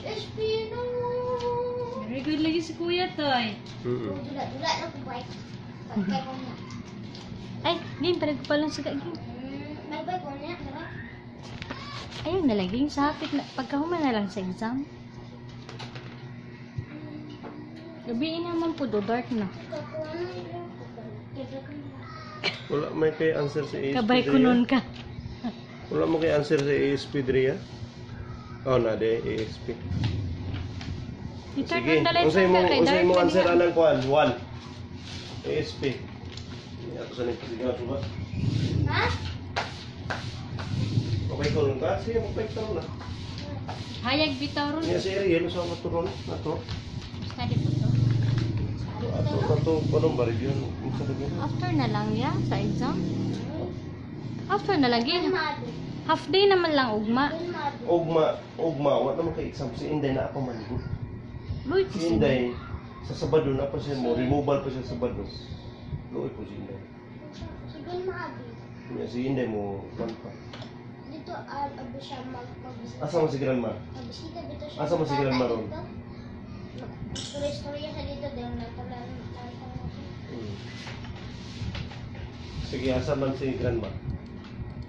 ASP na. Very good lagi si Kuya Toy. Dula-dula na ko bike. Pagkay ko na. Ay, game, parang ko palang sa game. May bike ko na. Tara. Ayun na lang, game sa hapit na, pagkahuman na lang sa exam. Gabi naman po do, dark na. Wala may kay answer sa ASP. Kabay ko diri, nun ah. ka. Wala mo kay answer sa ASP diri ah. Oh, na de ASP. I-turn Sige. on the lights Unsay mo ka, kay unsay dark mo na answer niya. anang kuan? 1. ASP. Ato sa nito sige suba. Ha? Okay ko nun ka? Sige, magpahit na. Hayag bitaw ron. Niya si Ariel sa mga turon na to. Study po to. Ato ato kanong ba review? Unsa review? After na lang ya sa exam. After na lang Ano yun. Half day naman lang ugma. Ugma, ugma, wa naman kay exam si Inday na pa man. Luy, Si Inday sa Sabado na pa siya mo, removal pa siya sa Sabado. Luoy po si Inday. Siguro maabi. Niya si Inday mo kuan pa. Dito abi siya magbisita. Asa man si grandma? Magbisita dito siya. Asa man si grandma ron? Istorya siya dito dahil natalan. Sige, asa man si grandma?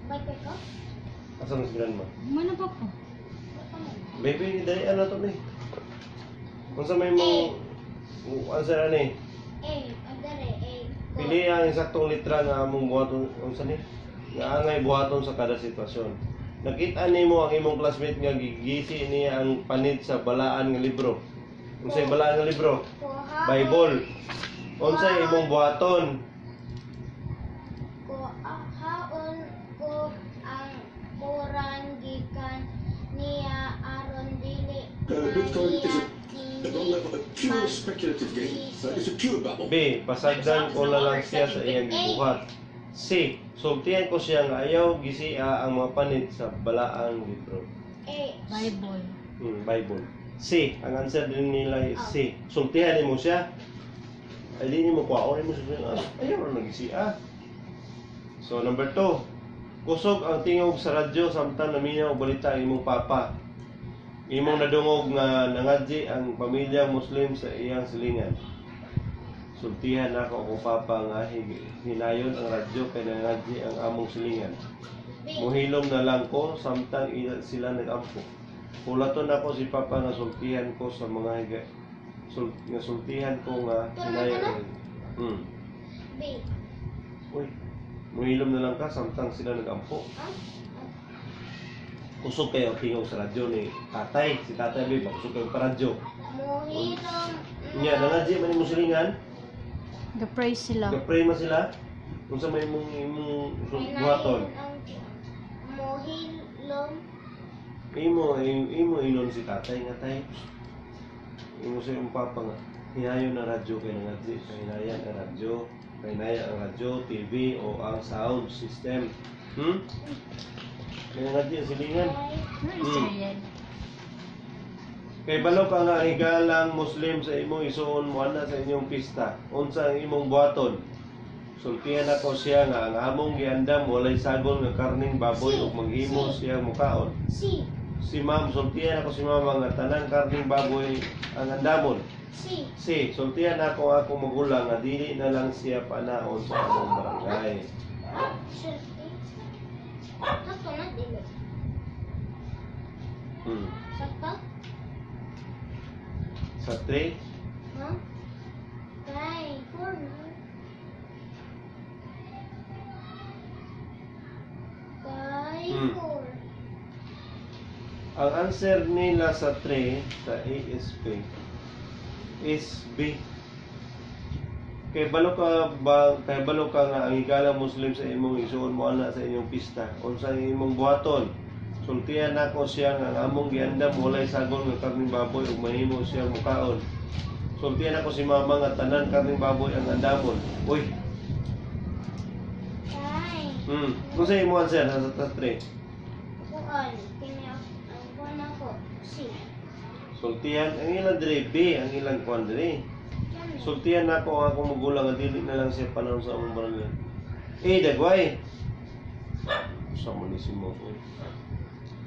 Bye ko? Asa man si grandma? Mano ba po? Baby, dali ano to ni? Unsa may mo answer ani? A, andare, A. Pili ang eksaktong litra nga among buhaton unsa ni? Nga angay buhaton sa kada sitwasyon. Nakita nimo ang imong classmate nga gigisi niya ang panit sa balaan nga libro. Unsay balaan nga libro? Bible. Unsay imong buhaton? Kuhaon ko ang koran gikan niya aron dili Bitcoin is a, a pure speculative game. It's a pure bubble. B. Pasagdan ko na lang siya sa iyang gibuhat. C. Sultihan ko siya nga ayaw gisia ang mga panit sa balaang libro. A. Bible. Bible. C. Ang answer din nila is C. Sultihan nimo siya. Ay, di nimo kuhaon mo sa ayaw ra lagi siya. So number 2. Kusog ang tingog sa radyo samtang naminaw og balita ang imong papa. Imong nadungog nga nangadji ang pamilyang Muslim sa iyang silingan. Sultihan nako akong papa nga hinayon ang radyo kay nangadji ang among silingan. B. Muhilom na lang ko samtang sila nagampo. Hulaton nako si papa nga sultihan ko sa mga higa, nga sultihan ko nga hinayon. B. Uy, muhilom na lang ka samtang sila nagampo. Ah? Kusog kayo ang tingog sa radyo ni tatay. Si tatay ba, kusog kayo pa radyo. Muhilom. Nya, nangadji man imong silingan. Ga-pray sila. Ga-pray man sila. Unsa may imong buhaton? Muhilom. Imo inon si tatay nga tay. Imo sa imong papa nga hinayon ang radyo kay nangadji, kay hinayan ang radyo, kay hinayan ang radyo, TV o ang sound system. Kay nangadji ang silingan. Ano yan? Kay balo ka nga higalang Muslim sa imong isuon mo ana sa inyong pista. Unsa ang imong buhaton? Sultihan ako siya nga ang among giandam walay sagol nga karning baboy ug maghimo siya mukaon. C. Si ma'am, sultihan ako si mama nga tanang karning baboy ang andamon. C. C. Sultihan ako ang akong magulang nga dili na lang siya panaon sa among barangay. Sulti. Sakto na, dili. Sakto? Sa 3, Ha? Kay, 4 na. Kay, 4. Ang answer nila sa 3 sa ASP is B. Kay balo ka ba, kay balo ka nga ang higalang Muslim sa imong isuon mo ana sa inyong pista. Unsa ang imong buhaton? Sultihan nako siya nga ang among giandam walay sagol nga karning baboy ug mahimo siya mukaon. Sultihan nako si mama nga tanan karning baboy ang andamon. Uy. Kay. Unsa imong answer sa 3? Kuan, kini ang kuan ako. C. Sultihan ang ilang dire B ang ilang kuan dire. Sultihan nako ang akong magulang nga dili na lang siya panahon sa among barangay. Eh, dagway. Sa mo ni si mo.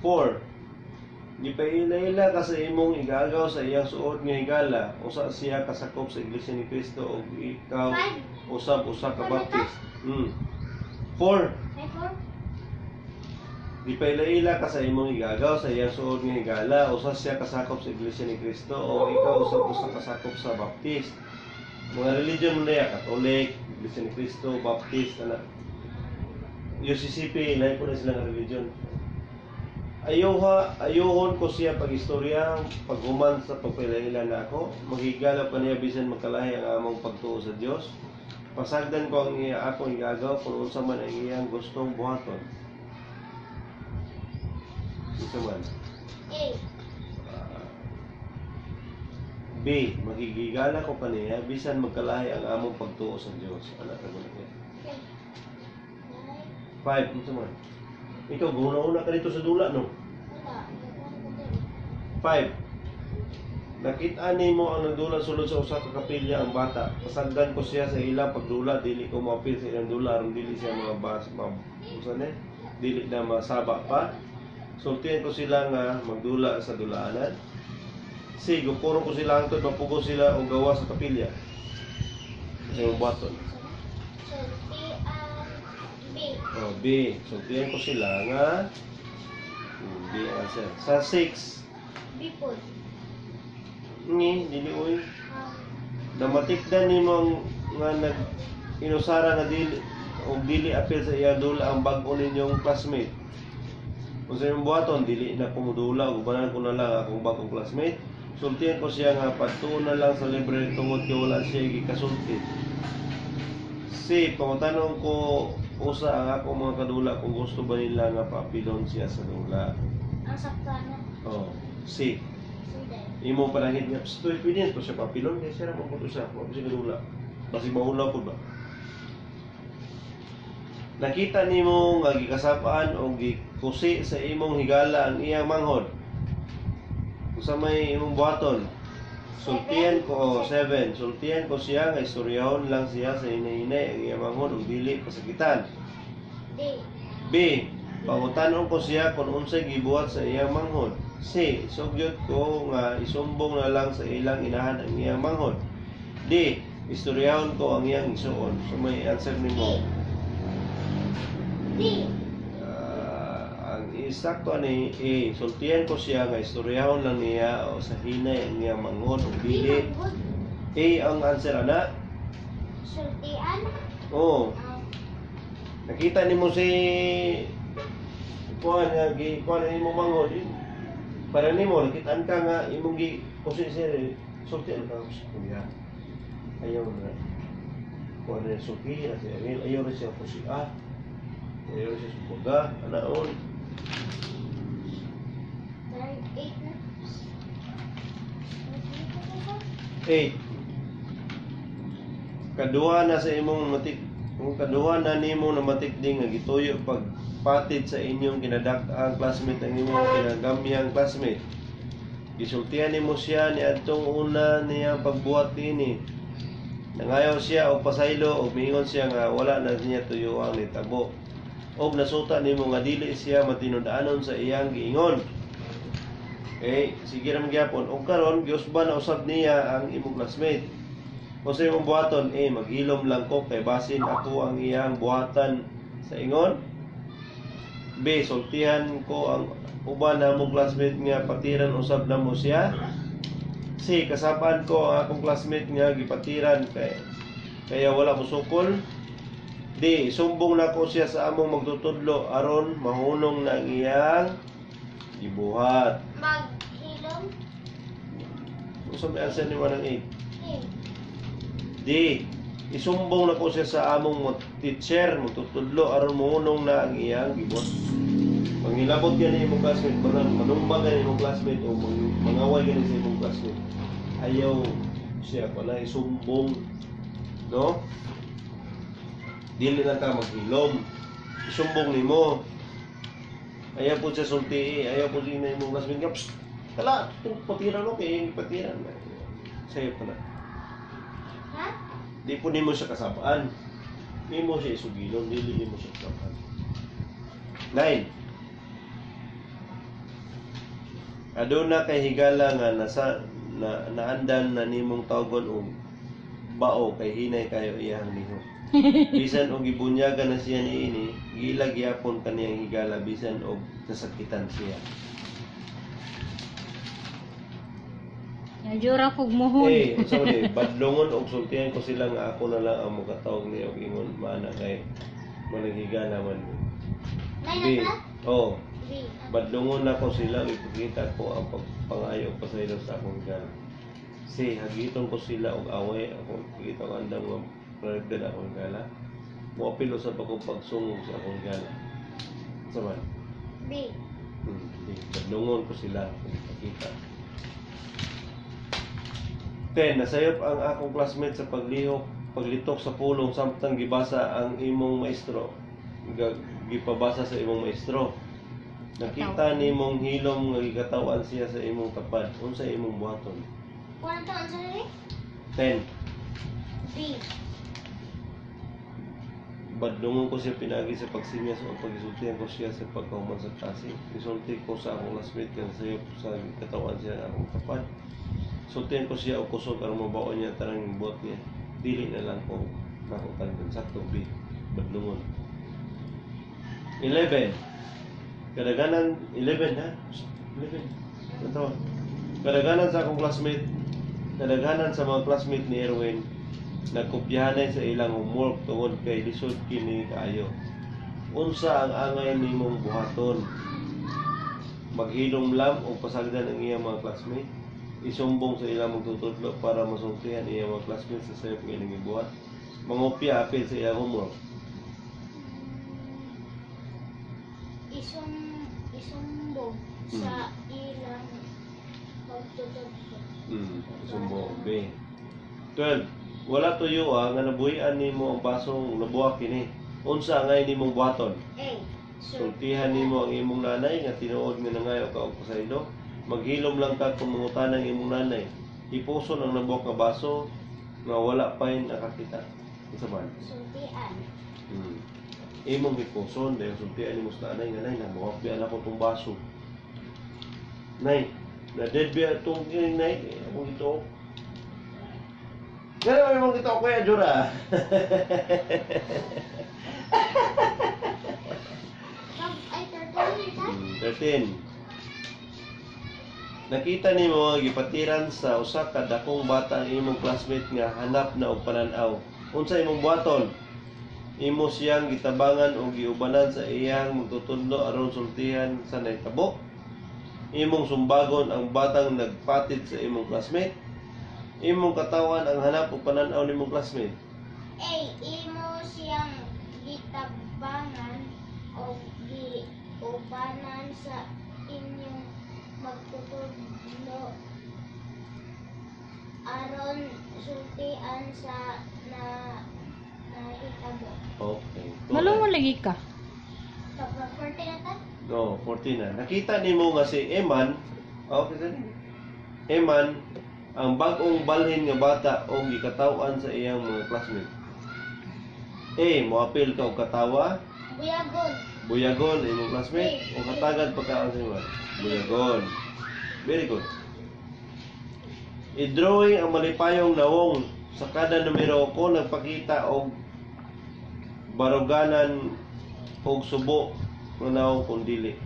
4. Gipaila-ila ka sa imong igagaw sa iyang suod nga higala, usa siya kasakop sa Iglesia ni Cristo ug ikaw 5. usab usa ka Baptist. 4. May 4? Gipaila-ila ka sa imong igagaw sa iyang suod nga higala, usa siya kasakop sa Iglesia ni Cristo o ikaw usab usa kasakop sa Baptist. Mga religion mo na ya, Catholic, Iglesia ni Cristo, Baptist, ana. UCCP, lahi po na sila nga religion. Ayuhon ko siya pag-istorya, paghuman sa pagpaila-ila na ako, maghigala pa niya bisan magkalahi ang among pagtuo sa Dios. Pasagdan ko ang iya akong igagaw kung unsa man ang iyang gustong buhaton. Unsa man? A. B. Magigigala ko kaniya bisan magkalahi ang among pagtuo sa Dios. Ana ka guna niya. 5. Unsa man? Ikaw guna-una ka dito sa dula, no? Wala. 5. Nakita nimo ang nagdula sulod sa usa ka kapilya ang bata. Pasagdan ko siya sa ilang pagdula, dili ko moapil sa ilang dula aron dili siya mga bas ma, unsa ni? Dili na masaba pa. Sultihan ko sila nga magdula sa dulaanan. C. Gupuro ko sila hangtod mapugo sila og gawa sa kapilya. Sa imong buhaton. Sultian B. Oh, B. Sultihan ko sila nga B ang answer. Sa 6, B po. Ni, dili oy. Namatikdan nimo ang nga nag inusara nga dili og dili apil sa iyang dula ang bag-o ninyong classmate. Kung sa imong buhaton, dili na kumudula ug ubanan ko na lang akong bag-ong classmate. Sultihan ko siya nga padtuon na lang sa library tungod kay wala siya gikasulti. C. Pangutanon ko usa ang akong mga kadula kung gusto ba nila nga paapilon siya sa dula. Ang sakto na. Oh, C. Sunday. Imo panahid nga, psst, uy, pwede to siya papilon, kaya siya naman po siya, wala siya kadula. Basig mahulaw po ba? Nakita nimo nga gikasapaan o gikusi sa imong higala ang iyang manghod. Kung sa may imong buhaton, Sultian ko, oh, 7. Sultian ko siya nga istoryahon lang siya sa hinay-hinay ang iyang manghod ug dili pasakitan. D. B. Pangutanon ko siya kung unsay gibuhat sa iyang manghod. C. Sugyot ko nga isumbong na lang sa ilang inahan ang iyang manghod. D. Istoryahon ko ang iyang isuon. So may answer nimo. D. Ah, ang isakto ani A. Sultian ko siya nga istoryahon lang niya o sa hinay ang iyang manghod ug D. dili. Manghod. A ang answer ana. Sultian. Oo. Ah, Nakita nimo si kuan nga gi kuan nimo manghod eh. Para nimo nakitaan ka nga imong gi kusi sir sulti ka sa kuya. Ayaw na. Kuan na sulti na si Ariel, ayaw rin siya kusi ah. Ayaw rin siya subaga, anaon. Nine, eight na. 8. Kaduha na sa imong matik kung kaduha na nimo na matikding nga gituyo pagpatid sa inyong kinadak-ang classmate ang imong kinagamyang classmate. Gisultihan nimo siya niadtong una niya pagbuhat niini. Nangayaw siya og pasaylo og miingon siya nga wala na niya tuyoang nitabo. Og nasuta nimo nga dili siya matinud-anon sa iyang giingon. Eh, sige ra man gyapon. Og karon giusban na usab niya ang imong classmate. Kung sa imong buhaton, eh, maghilom lang ko kay basin ako ang iyang buhatan sa ingon. B. Sultihan ko ang uban na mong classmate nga patiran usab na mo siya. C. Kasapaan ko ang akong classmate nga gipatiran kay kaya wala mo sukol. D. Sumbong na ko siya sa among magtutudlo aron mahunong na ang iyang gibuhat. Maghilom. Unsa may answer ni ng 8? A. D. Isumbong na ko siya sa among teacher, magtutudlo aron mohunong na ang iyang gibuhat. Mangilabot gani imong classmate, manumbag gani imong classmate o mangaway gani sa imong classmate. Ayaw siya pala isumbong, no? Dili lang ka maghilom. Isumbong nimo. Ayaw po siya sulti, ayaw po siya na imong classmate nga, "Psst, kala, patira no, kay patira na." Sayo pala. Ha? Di po nimo siya kasapaan. Nimo siya isugilon, dili nimo siya kasapaan. 9. Aduna kay higala nga nasa na, naandan na nimong tawgon og bao kay hinay kayo iyang lihok. Bisan og gibunyagan na siya niini, gila gyapon kaniyang higala bisan og nasakitan siya. Najura kog muhon. Eh, unsa man ni badlongon og sultihan ko sila nga ako na lang ang mokatawag niya og ingon maana kay managhigala man mi. Nine B. na ba? Oh, B. badlongon na ko sila ipakita ko ang pagpangayo og pasaylo sa akong higala. C. Hagiton ko sila og away ako ipakita ko andam nga panagdala akong higala. Moapil usab ako pagsungog sa akong higala. Unsa man? B. D. Badlongon ko sila kung ipakita. 10. Nasayop ang akong classmate sa paglihok, paglitok sa pulong samtang gibasa ang imong maestro. Gipabasa sa imong maestro. Nakita nimong hilom nga gikatawan siya sa imong tapad. Unsa imong buhaton? Kuha na to answer ni? 10. B. Badlungon ko siya pinagi sa pagsinyas o pag-isultihan ko siya sa pagkahuman sa klase. Isulti ko sa akong classmate kaya nasayop sa katawan siya ang akong tapad. Sultihan ko siya og kusog aron mabaon niya tanang buhat niya. Dili na lang ko nakutan. Sakto B. Badlungon. 11. Kadaganan 11 ha? 11. Ito. Kadaganan sa akong classmate, kadaganan sa mga classmate ni Erwin, nagkopyahanay sa ilang homework tungod kay lisod kini kaayo. Unsa ang angay nimong buhaton? Maghilom lam o pasagdan ang iyang mga classmate? Isumbong sa ilang magtutudlo para masultihan iyang mga classmates sa sayop nga ilang gibuhat? Mangopya apil sa iyang homework? Isumbong sa ilang magtutudlo. Isumbong. B. 12. Wala tuyo ah, nga nabuhian nimo ang basong nabuha kini. Unsa angay nimong buhaton? A. Sultihan nimo ang imong nanay nga tinuod nga nangayo ka og pasaylo. Maghilom lang ka kung mangutana ang imong nanay. Hipuson ang nabuak nga baso nga wala pa'y nakakita. Unsa man? Sultian. Imong hipuson dayon sultian nimo sa anay nga, "Nay, nabuak biya nako tong baso. Nay, na dead biya tong kini, nay, akong ito." Gano'n may mong ito, Kuya Jura. Ay, 13 ta? 13. Nakita nimo nga gipatiran sa usa ka dakong bata ang imong classmate nga hanap na og panan-aw. Unsa imong buhaton? Imo siyang gitabangan o giubanan sa iyang magtutudlo aron sultihan sa nahitabo. Imong sumbagon ang batang nagpatid sa imong classmate. Imong katawan ang hanap og panan-aw nimong classmate. A. Imo siyang gitabangan o giubanan sa inyong magtutudlo aron sultian sa na nahitabo. Okay. Malo mo lagi ka. Tapos 14 na ta? No, 14 na. Nakita nimo nga si Eman, okay sir. Eman ang bag-ong balhin nga bata o gikataw-an sa iyang mga classmate. A. Moapil ka og katawa, Buyagon. Buyagon imong classmate o katagad pagkaon sa Eman. Buyagon. Very good. I-drawing ang malipayong nawong sa kada numero kung nagpakita og baruganan og subo nga nawong kung dili.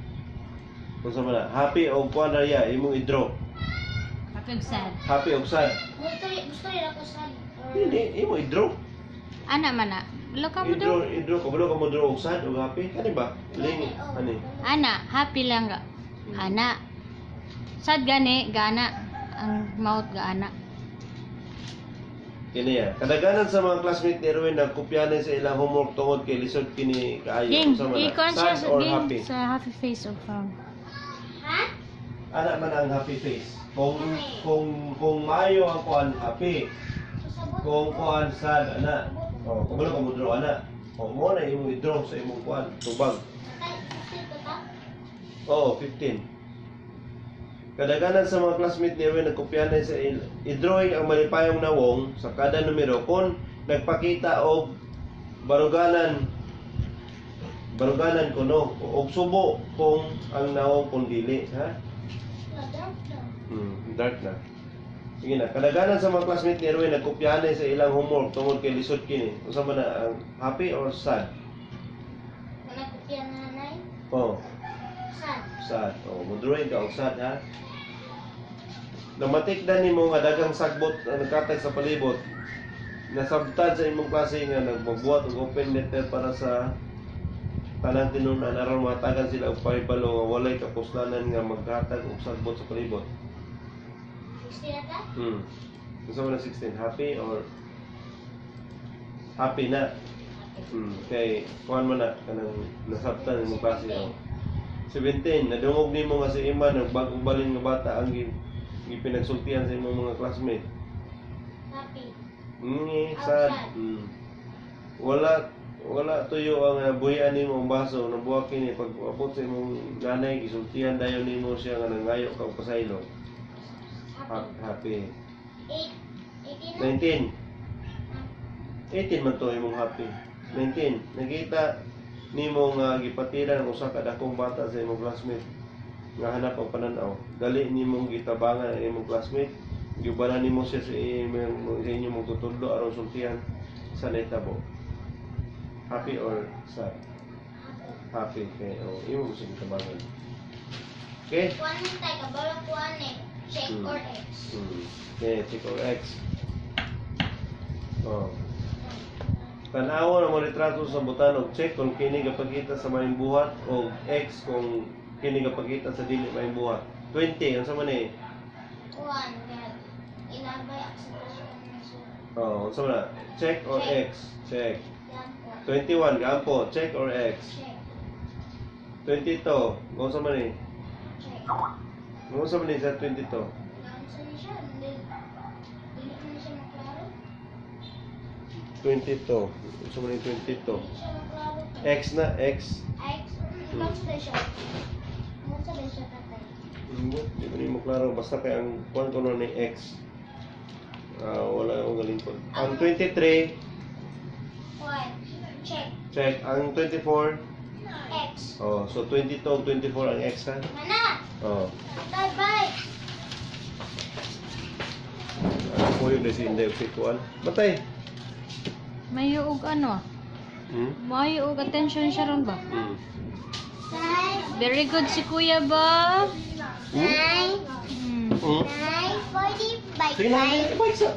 Kung sa man na, happy og kuan ra ya imong i-draw. Happy og sad. Happy og sad. Gusto rin ako sad. Hindi, imo i-draw. Ana man na. Wala ka mo I-draw, daw. I-draw. Kabalo ka mo draw og sad og happy. Kani ba? Ling, ani. Ana, happy lang ga. Ana. Sad gani, gana. Ang mouth gaana. Kini ya. Kadaganan sa mga classmate ni Erwin nagkopyanan sa ilang homework tungod kay lisod kini kaayo. Ging, Unsa man na? i-con siya Sad sa or ging happy? sa happy face of frown. Ha? Ana man ang happy face. Kung maayo ang kuan, happy. Susabot. Kung kuan sad ana. Oh, kabalo ka mo draw ana. Oh, mo na imong i-draw sa imong kuan, tubag. Tay, 15 to ta? Oo, 15. Kadaganan sa mga classmate ni Erwin nagkopyanan sa i-drawing ang malipayong nawong sa kada numero kung nagpakita og baruganan kuno og subo kung ang nawong kung dili, ha? Na dark na. Dark na. Sige na. Kadaganan sa mga classmate ni Erwin nagkopyanan sa ilang homework tungod kay lisod kini. Unsa man na ang happy or sad? Kung nagkopya na nanay, Oh, sad. sad. Oh, mo drawing ka og sad, ha? Namatikdan nimo nga daghang sagbot ang nagkatag sa palibot. Nasabtan sa imong klase nga nagmabuhat og open letter para sa tanang tinunan aron mahatagan sila og pahibalo nga walay kapuslanan nga maghatag og sagbot sa palibot. 16 na ta? Unsa man ang 16? Happy or happy na? Kay kuan man na kanang nasabtan imong klase, oh. 17, nadungog nimo nga si Iman ang bagong balin nga bata ang gipinagsultihan sa imong mga classmate. Happy. Sad. Sad. Wala wala tuyo ang buhian nimo ang baso nabuak kini pag abot sa imong nanay gisultihan dayon nimo siya nga nangayo ka og pasaylo. Happy. Happy. 8. 18 na? 19. 18 man to imong happy. 19. Nakita nimo nga gipatiran ang usa ka dakong bata sa imong classmate nga hanap ang pananaw. Dali nimong gitabangan ang imong classmate. Giubanan nimo siya sa inyong magtutudlo aron sultihan sa nahitabo. Happy or sad? Happy. Happy kay oh, imo siya gitabangan. Okay? Kuan tay, kabalo kuan eh. Check or X. Okay, check or X. Oh. Tan-awon ang mga litrato sa butan og check kung kini gapakita sa maayong buhat o X kung kini gapakita sa dili maayong buhat. 20, unsa man eh? Kuan, gag. Ilabay akseptasyon ng surat. Oh, unsa man na? Check or Check. X? Check. Gampo. 21, gampo, check or X? Check. 22, unsa man eh? Check. Unsa man eh sa 22? Naunsa ni siya? Dili ni siya maklaro. 22, unsa man eh 22? Dili siya maklaro. X na, X. X. Unsa ba siya? Unsa ba siya, tatay? Hindi, di ko nimo klaro basta kay ang kuan ko ni X. Ah, wala akong galing po. Ang 23, Y. Check. Check. Ang 24, X. Oh, so 22 ug 24 ang X, ha? Mana. Oh. Bye bye. Ano po yung si Inday ug si Kuan? Batay. Mayo og ano? Hmm? Mayo og attention siya ron ba? Hmm. Nine. Very good si Kuya ba? Nine. Hmm? 9:40 by Sige na, 5. bike sa.